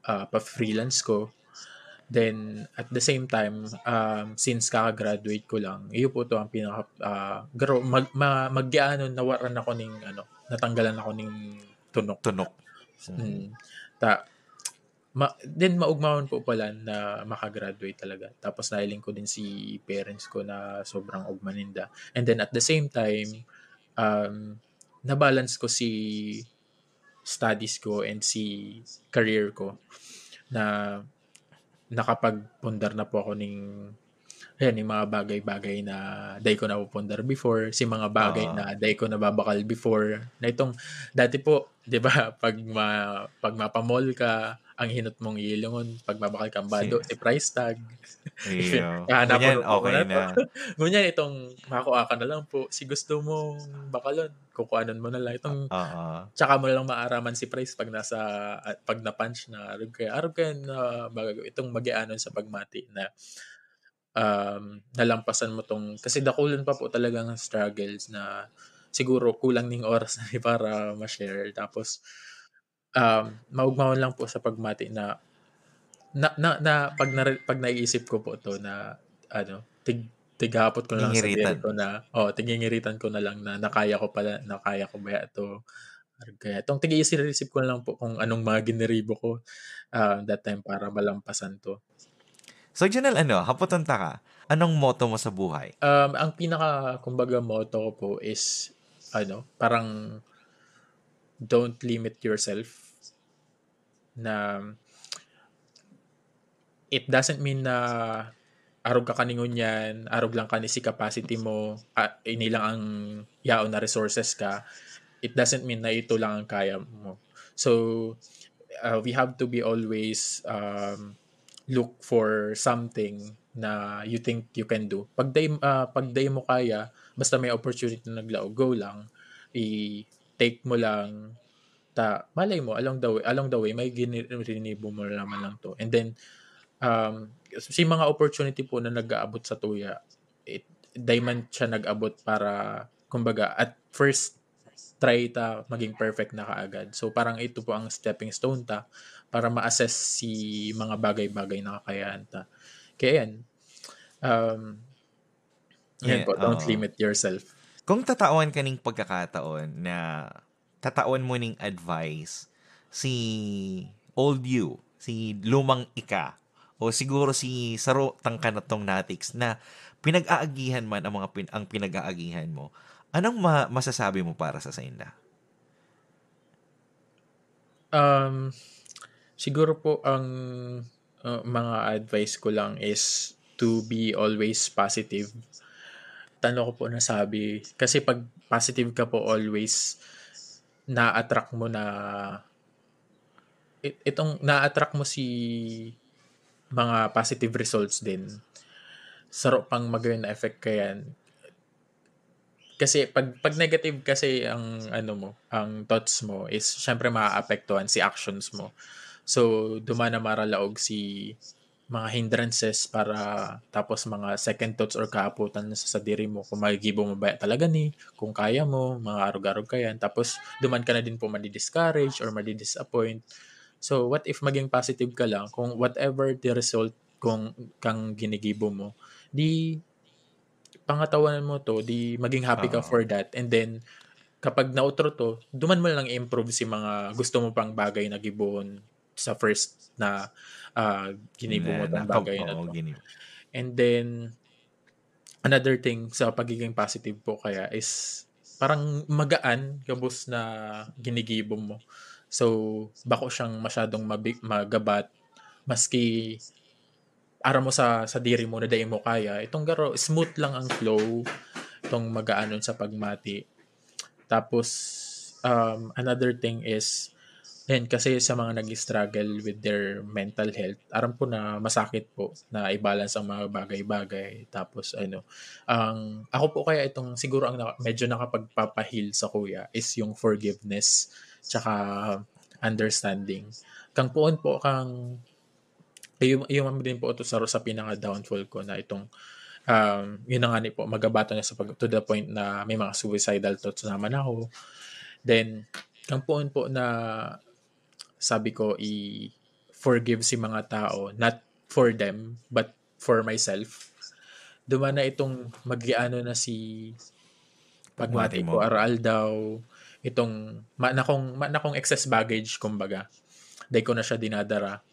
ah, pa-freelance ko. Then, at the same time, um, since kaka-graduate ko lang, iyo po to ang pinaka, ah, garo, mag, ma, magyanon, nawaran ako ning, ano, natanggalan ako ning tunok. Tunok. Mm. Ta, ma, then maugmaon po pala na makagraduate talaga. Tapos nahiling ko din si parents ko na sobrang ugma ninda. And then at the same time, um, nabalance ko si studies ko and si career ko na nakapagpundar na po ako ning, ayan, yung mga bagay-bagay na dai ko napupundar before, si mga bagay Oo. na dai ko nababakal before. Na itong, dati po, di ba, pag, ma, pag mapamall ka, ang hinot mong ilingon, pag mabakal kang bado, Si- si price tag. Iyo. Kahanapon Ngunyan, mo po okay na to. na. Ngunyan, itong makua ka na lang po, si gusto mong bakalon, kukuanon mo na lang. Itong, Oo. tsaka mo lang maaraman si price pag nasa, at pag na-punch na, arog kaya, arog kaya na, baga, itong magianon sa pagmati na, um, nalampasan mo tong, kasi dakulan pa po talagang struggles na siguro kulang ning oras na para ma-share. Tapos, um, maugmaon lang po sa pagmati na, na, na, na pag, nare, pag naiisip ko po to na, ano, tig, tighapot ko na lang sa diri Ngingiritan. ko na, oh, tingingiritan ko na lang na nakaya ko pala, nakaya ko ba to? Kaya itong tig-iisip-isip ko na lang po kung anong mga giniribo ko ah, that time para malampasan to. So, Janelle, ano, hapoton ta ka. Anong motto mo sa buhay? Um, ang pinaka, kumbaga, motto ko po is, ano, parang don't limit yourself. Na it doesn't mean na arog ka kaningon yan, arog lang ka ni si capacity mo, ah, ini lang ang yaon na resources ka. It doesn't mean na ito lang ang kaya mo. So, uh, we have to be always um, look for something na you think you can do. Pag day, ah, pag day mo kaya, basta may opportunity na naglaog, go lang, i-take mo lang, ta malay mo, along the way, along the way may gini-, ginibo mo naman lang to. And then, um, si mga opportunity po na nag-aabot sa tuya, it, day man siya nag-abot para, kumbaga, at first try ta maging perfect na kaagad. So, parang ito po ang stepping stone ta para ma-assess si mga bagay-bagay na kakayahan ta. Kaya yan, um, yan Yeah, po, don't oo. limit yourself. Kung tatawan ka ning pagkakataon na tatawan mo ning advice si old you, si lumang ika, o siguro si saro tang kanatong natiks na pinag-aagihan man ang mga pin- ang pinag-aagihan mo, anong ma- masasabi mo para sa sainda? Um, siguro po ang uh, mga advice ko lang is to be always positive. Tano ko po nasabi. Kasi pag positive ka po always, na-attract mo na it- itong na-attract mo si mga positive results din. Saro pang magayon na effect kayan. Kasi pag pag negative kasi ang ano mo, ang thoughts mo is syempre maaapektuhan si actions mo. So duman na maralaog si mga hindrances para tapos mga second thoughts or kaapotan na sa sadiri mo kung magigibo mo ba talaga ni, kung kaya mo, mga arog-arog ka yan. Tapos duman ka na din po madi-discourage or madi-disappoint. So what if maging positive ka lang kung whatever the result kung kang ginigibo mo, di pangatawanan mo to, di maging happy ka Oo. for that. And then kapag nautro to, duman mo lang i-improve si mga gusto mo pang bagay na gibohon sa first na ah, ginibo mo Na- tong nakab- bagay na oo, to. gini- And then another thing sa pagiging positive po kaya is parang magaan gabos na ginigibo mo. So bako siyang masyadong mabi- magabat maski aram mo sa sadiri mo na dai mo kaya. Itong garo smooth lang ang flow, itong magaanon sa pagmati. Tapos um, another thing is yan kasi sa mga nag-struggle with their mental health, aram ko na masakit po na i-balance ang mga bagay-bagay. Tapos ano, ang ako po kaya itong siguro ang naka- medyo nakapagpapahil sa kuya is yung forgiveness tsaka understanding. Kang puon po kang yung, yung din po ito sa, sa pinaka downfall ko na itong um, yun na nga ni po magabato na sa pag, to the point na may mga suicidal thoughts naman ako. Then ang puon po na sabi ko i forgive si mga tao, not for them but for myself. Duman na itong magiano na si pagmati Pagmati ko mo. Aral daw itong ma na kong ma na kong excess baggage kumbaga. Dai ko na siya dinadara.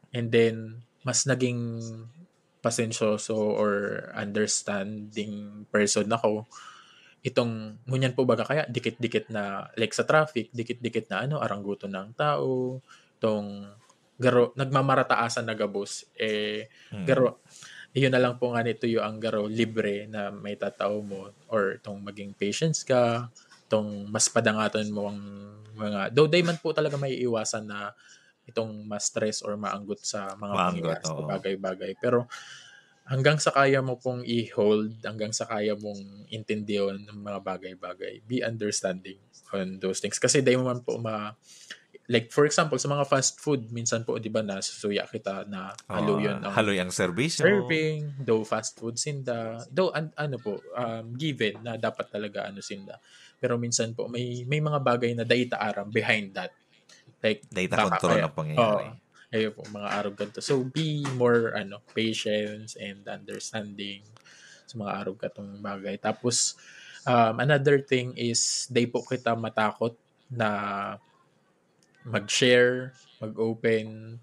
And then mas naging pasensyoso or understanding person ako. Itong ngunyan po baga kaya dikit-dikit na like sa traffic, dikit-dikit na ano, arangguton ng tao, tong garo nagmamarataasan na gabos eh Mm. garo yun na lang po nga nito yung ang garo libre na may tatao mo or itong maging patience ka, itong mas padangaton mo ang mga though day man po talaga may iwasan na itong ma-stress or maanggot sa mga Maanggot, pangyayari sa oo. bagay-bagay. Pero hanggang sa kaya mo pong i-hold, hanggang sa kaya mong intindihon ng mga bagay-bagay, be understanding on those things. Kasi dahil mo man po ma... Like, for example, sa mga fast food, minsan po, di ba, nasusuya kita na Oh, haluyon ang haloy ang serbisyo. serving, though fast food sinda, though an- ano po, um, given na dapat talaga ano sinda. Pero minsan po, may may mga bagay na dai ta aram behind that. Like, Data baka control kaya- ang pangyayari. Oo. Ayun po, mga arog ganito. So, be more ano, patience and understanding sa mga arog katong bagay. Tapos, um, another thing is, day po kita matakot na mag-share, mag-open,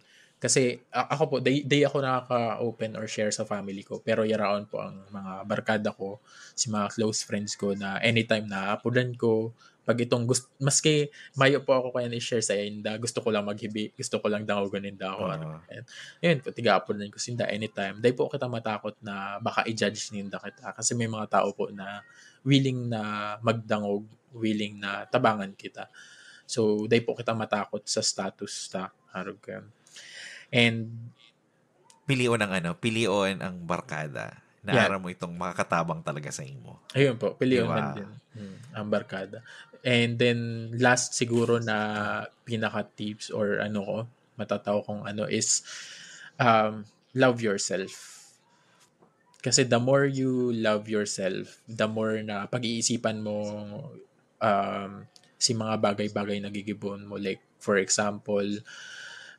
Kasi a- ako po, day, day ako nakaka-open or share sa family ko. Pero yaraon po ang mga barkada ko, si mga close friends ko na anytime naapodan ko, pag itong gusto, maski mayo po ako kaya i-share sa inda, gusto ko lang maghibi, gusto ko lang dangogon ninda ako. Ano, Oo. Yun po, tiga-apodan ko sinda anytime. Day po kita matakot na baka i-judge ninda kita. Kasi may mga tao po na willing na magdangog, willing na tabangan kita. So, day po kita matakot sa status ta, arog ka. And Pilion ang ano, pilion ang barkada na Yeah. aram mo itong makakatabang talaga sa imo. Ayun po, piliyon Diba? lang din hmm, ang barkada. And then, last siguro na pinaka-tips or ano ko, matataw kong ano is, um, love yourself. Kasi the more you love yourself, the more na pag-iisipan mo um, si mga bagay-bagay na gigibohon mo. Like, for example,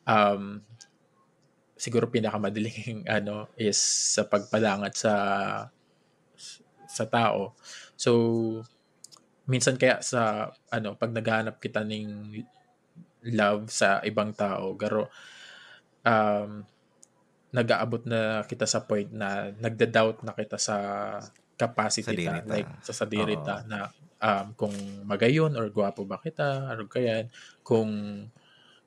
um, siguro pinakamadaling ano is sa pagpadangat sa sa tao. So, minsan kaya sa ano, pag naghahanap kita ning love sa ibang tao, garo um, nag-aabot na kita sa point na nagda-doubt na kita sa capacity ta, Sadiri ta. Like sa sadiri Oo. ta na um, kung magayon or gwapo ba kita, arog kayan, kung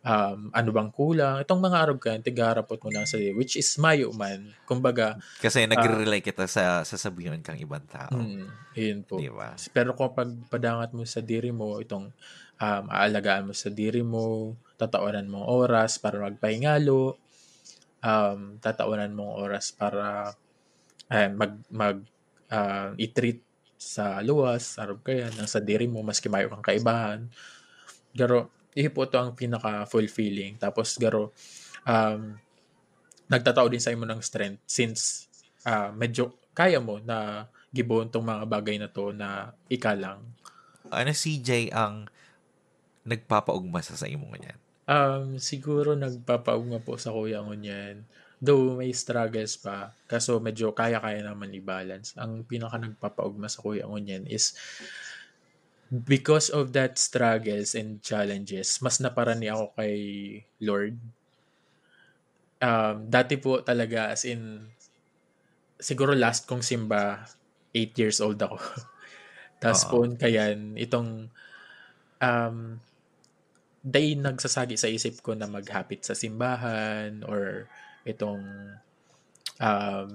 um, ano bang kulang, itong mga arog kayan, tigarapot mo lang sa which is mayo man. Kumbaga, Kasi nagre-rely kita sa sasabihan kang ibang tao. mm, yun po. Di ba? Pero kung pagpadangat mo sa diri mo, itong um, aalagaan mo sa diri mo, tatawanan mong oras para magpahingalo, um, tatawanan mong oras para eh, mag, mag ah, i-treat sa luwas, arog kayan, nang sa diri mo, maski mayo kang kaibahan. Garo, ihi po ito ang pinaka-fulfilling. Tapos, garo, um, nagtatao din sa imo ng strength since ah, medyo kaya mo na gibohon tong mga bagay na to na ika lang. Ano, C J, ang nagpapaugma sa, sa imo ngunyan? Um, siguro nagpapaugma po sa kuya ngunyan. Though may struggles pa, kaso medyo kaya-kaya naman i-balance. Ang pinaka nagpapaugma sa kuya ngunyan is because of that struggles and challenges, mas naparani ako kay Lord. Um, dati po talaga, as in, siguro last kong simba, eight years old ako. Tapos Oo. po, kayan, itong, um, day nagsasagi sa isip ko na maghapit sa simbahan or itong, um,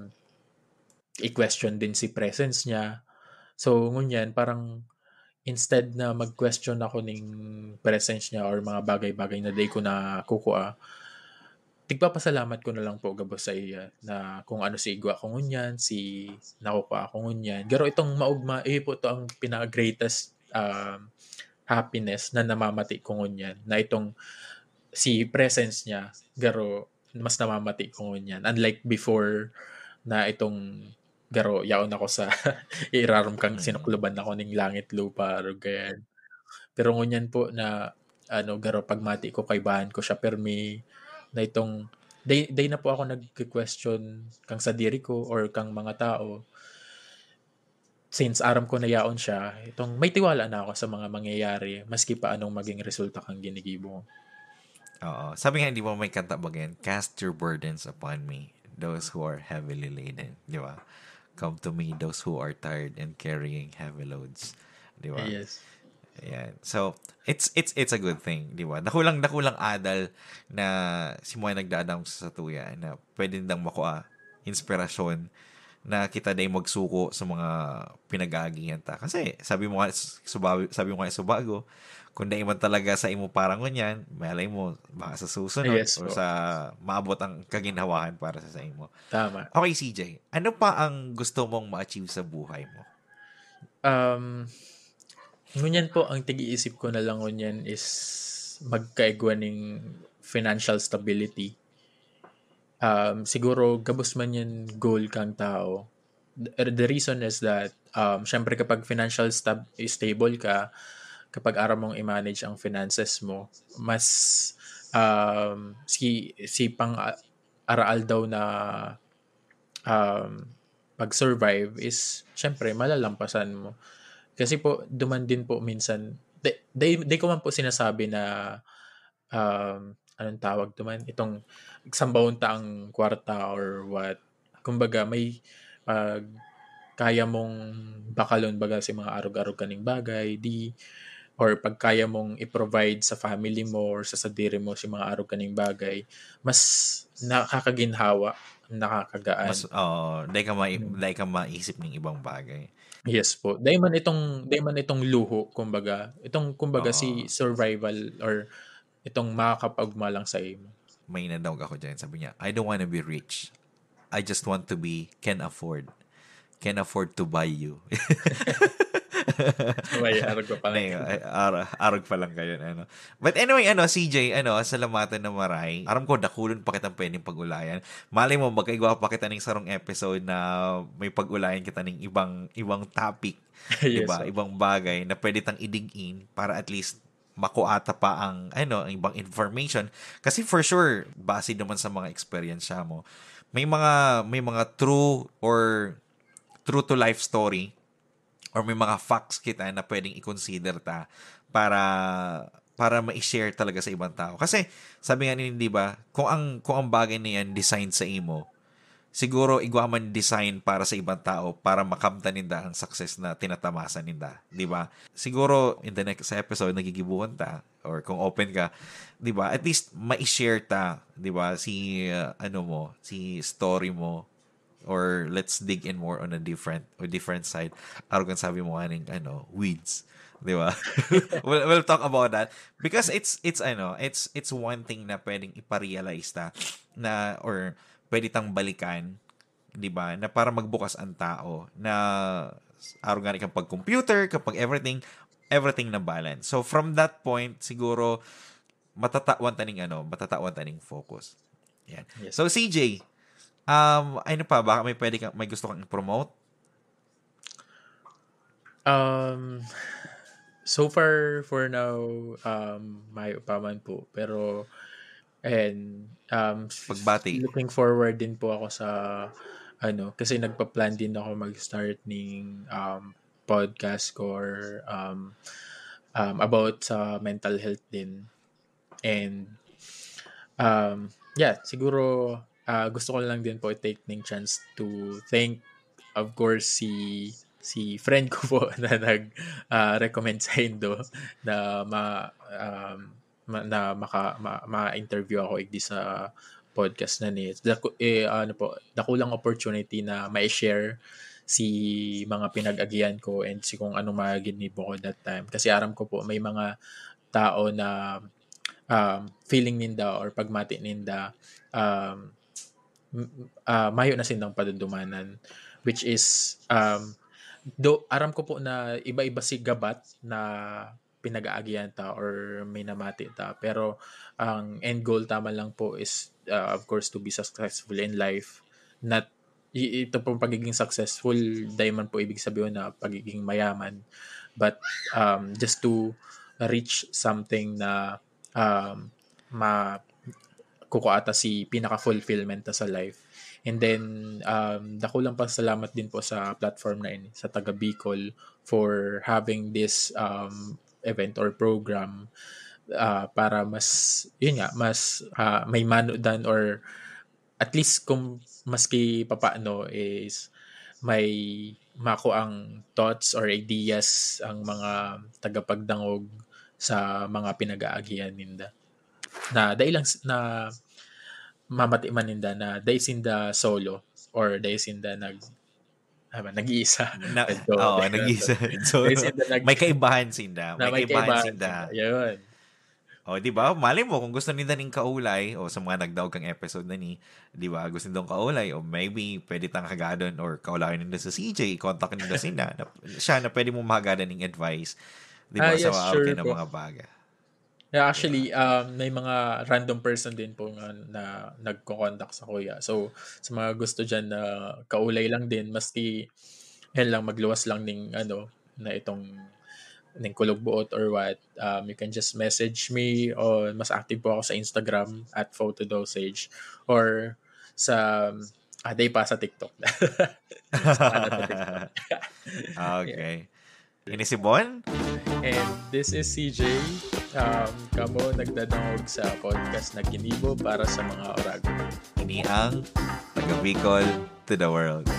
i-question din si presence niya. So, ngunyan, parang instead na mag-question ako ning presence niya or mga bagay-bagay na day ko na kukua, tigpapasalamat ko na lang po gabos sa iya na kung ano si igwa ko ngunyan, si nakukua ko ngunyan. Garo itong maugma, eh po to ang pinaka-greatest um, happiness na namamati ko ngunyan, na itong si presence niya, garo mas namamati ko ngunyan. Unlike before na itong garo, yaon ako sa irarom kang Mm. sinukloban ako ning langit lupa, arog kayan. Pero ngunyan po na, ano, garo pagmati ko, kaibahan ko siya, permi na itong, day, day na po ako nag-question kang sadiri ko or kang mga tao. Since aram ko na yaon siya, itong may tiwala na ako sa mga mangyayari, maski pa anong maging resulta kang ginigibo. Oo. Sabi nga, di ba may kanta ba ganyan? "Cast your burdens upon me, those who are heavily laden." Di ba? "Come to me, those who are tired and carrying heavy loads." Di ba? Yes. Ayan. So, it's it's it's a good thing, di ba? Dakulang dakulang adal na si mga nagdadangog sa satuya na pwede nindang makua inspirasyon na kita dai magsuko sa mga pinag-aagihan ta. Kasi sabi mo nga, subago, sabi mo nga subago, kung dai man talaga sa imo parang ngunyan, malay mo, baka sa susunod Yes, or po. Sa maabot ang kaginhawahan para sa, sa imo. Tama. Okay, C J, ano pa ang gusto mong ma-achieve sa buhay mo? Um, ngunyan po, ang tig-iisip ko na lang ngunyan is magkaigwa ning financial stability. Um, siguro, gabos man yan goal kang tao. The, the reason is that, um, syempre kapag financial stab- stable ka, kapag aram mong i-manage ang finances mo, mas um, si, si pang a- araal daw na um, pag-survive is, syempre, malalampasan mo. Kasi po, duman din po minsan, di, di, di ko man po sinasabi na um, anong tawag to man, itong sambahon ta ang kwarta or what. Kumbaga, may, ah, kaya mong bakalon baga si mga arog-arog kaning bagay, di, or pag kaya mong i-provide sa family mo or sa sadiri mo si mga arog kaning bagay, mas nakakaginhawa, nakakagaan. Mas, oo, dai ka mai-, Hmm. dai ka maisip ning ibang bagay. Yes po. Dai man itong, dai man itong luho, kumbaga. Itong, kumbaga, Oo. si survival or itong makakapagmalang sa imo. May nadawg ako dyan. Sabi niya, "I don't wanna be rich. I just want to be can afford. Can afford to buy you." Sabay, arog pa lang. Nay, ay, ar-, arog pa lang kayo, ano. But anyway, ano, C J, ano, salamatan na maray. Aram ko, dakulon pa kitang pwedeng pag-ulayan. Malay mo, magkaigwa pa kita ning sarong episode na may pag-ulayan kita ning ibang, ibang topic. Yes, diba? Sir. Ibang bagay na pwede tang i-dig in para at least makuha ta pa ang, ano, ang ibang information. Kasi for sure, base naman sa mga eksperyensya mo, may mga, may mga true or true to life story or may mga facts kita na pwedeng i-consider ta para, para ma-share talaga sa ibang tao. Kasi, sabi nga nila, di ba, kung ang, kung ang bagay na yan designed sa imo, siguro igwa man design para sa ibang tao para makamtan ninda ang success na tinatamasa ninda, di ba? Siguro in the next episode, nagigibuhan ta, or kung open ka, di ba? At least, ma-share ta, di ba? Si, uh, ano mo, si story mo, or let's dig in more on a different, or different side. Arog ang sabi mo nga ning, ano, weeds, di ba? we'll, we'll talk about that because it's, it's, ano, it's, it's one thing na pwedeng ipa-realize ta na, or pwede tang balikan, di ba, na para magbukas ang tao na arog nga kan pag-computer, kapag everything, everything na balance. So, from that point, siguro, matatawan ta ning, ano, matatawan ta ning focus. Yan. Yes. So, C J, um, ano pa, baka may pwede kang, may gusto kang i-promote? Um, so far, for now, um, mayo pa man po. Pero, ayan, um, Pagbati. looking forward din po ako sa, ano, kasi nagpa-plan din ako mag-start ning, um, podcast ko or, um, um, about sa mental health din. And, um, yeah, siguro, ah, gusto ko lang din po i-take ning chance to thank, of course, si, si friend ko po na nag, ah, recommend saindo na ma-, um, ma-, na maka-, ma-, ma-interview ako igdi sa podcast na ni. Daku-, eh, ano po, dakulang opportunity na ma-share si mga pinag-agihan ko and si kung anong mga ginibo ko that time. Kasi aram ko po, may mga tao na, um, feeling ninda or pagmati ninda, um, m-, ah, mayo na sindang padudumanan, which is, um, do, aram ko po na iba-iba si gabat na pinag-aagihan ta or minamati ta. Pero ang end goal ta man lang po is, uh, of course, to be successful in life. Not, i-, ito pong pagiging successful, dai man po ibig sabihin na pagiging mayaman. But, um, just to reach something na, um, ma-, kukuha ta si pinaka-fulfillment ta sa life. And then, um, dakulang pasalamat din po sa platform na ini, sa Taga Bicol, for having this, um, event or program, ah, para mas, yun nga, mas, ah, may manodan or at least kung maski papaano is may makuang thoughts or ideas ang mga tagapagdangog sa mga pinag-aagihan ninda. Na dai lang s-, na mamati man ninda na dai sinda solo or dai sinda nag-, ano ba, nag-iisa. Na, Medyo, oo, medyo, nag-iisa. So, dai sinda nag-, may kaibahan sinda. Na May may kaibahan kaibahan sinda. sinda. Yun. O, di ba? Malay mo, kung gusto ninda ning kaulay, o sa mga nagdaog kang episode na ni, di ba? Gusto nindong kaulay, o maybe, pwede tang hagadon or kaulayan ninda sa C J, contact ninda sila. Na, siya na pwede mo mahagadan ning advice. Di ba? Ah, Sa yes, mga sure okay na po. mga bagay. Yeah, actually, um, may mga random person din po nga na nagko-contact sa kuya. So, sa mga gusto dyan na kaulay lang din, maski, yan lang, magluwas lang ning, ano, na itong, ning kulog buot or what, um, you can just message me o mas active po ako sa Instagram at Photodosage or sa, ah, dai pa sa TikTok. Sa, ano, sa TikTok. Okay. Ini si Bon? And this is C J. Um, kamo nagdadangog sa podcast na ginibo para sa mga Oragon. Ini ang Taga Bicol to the World.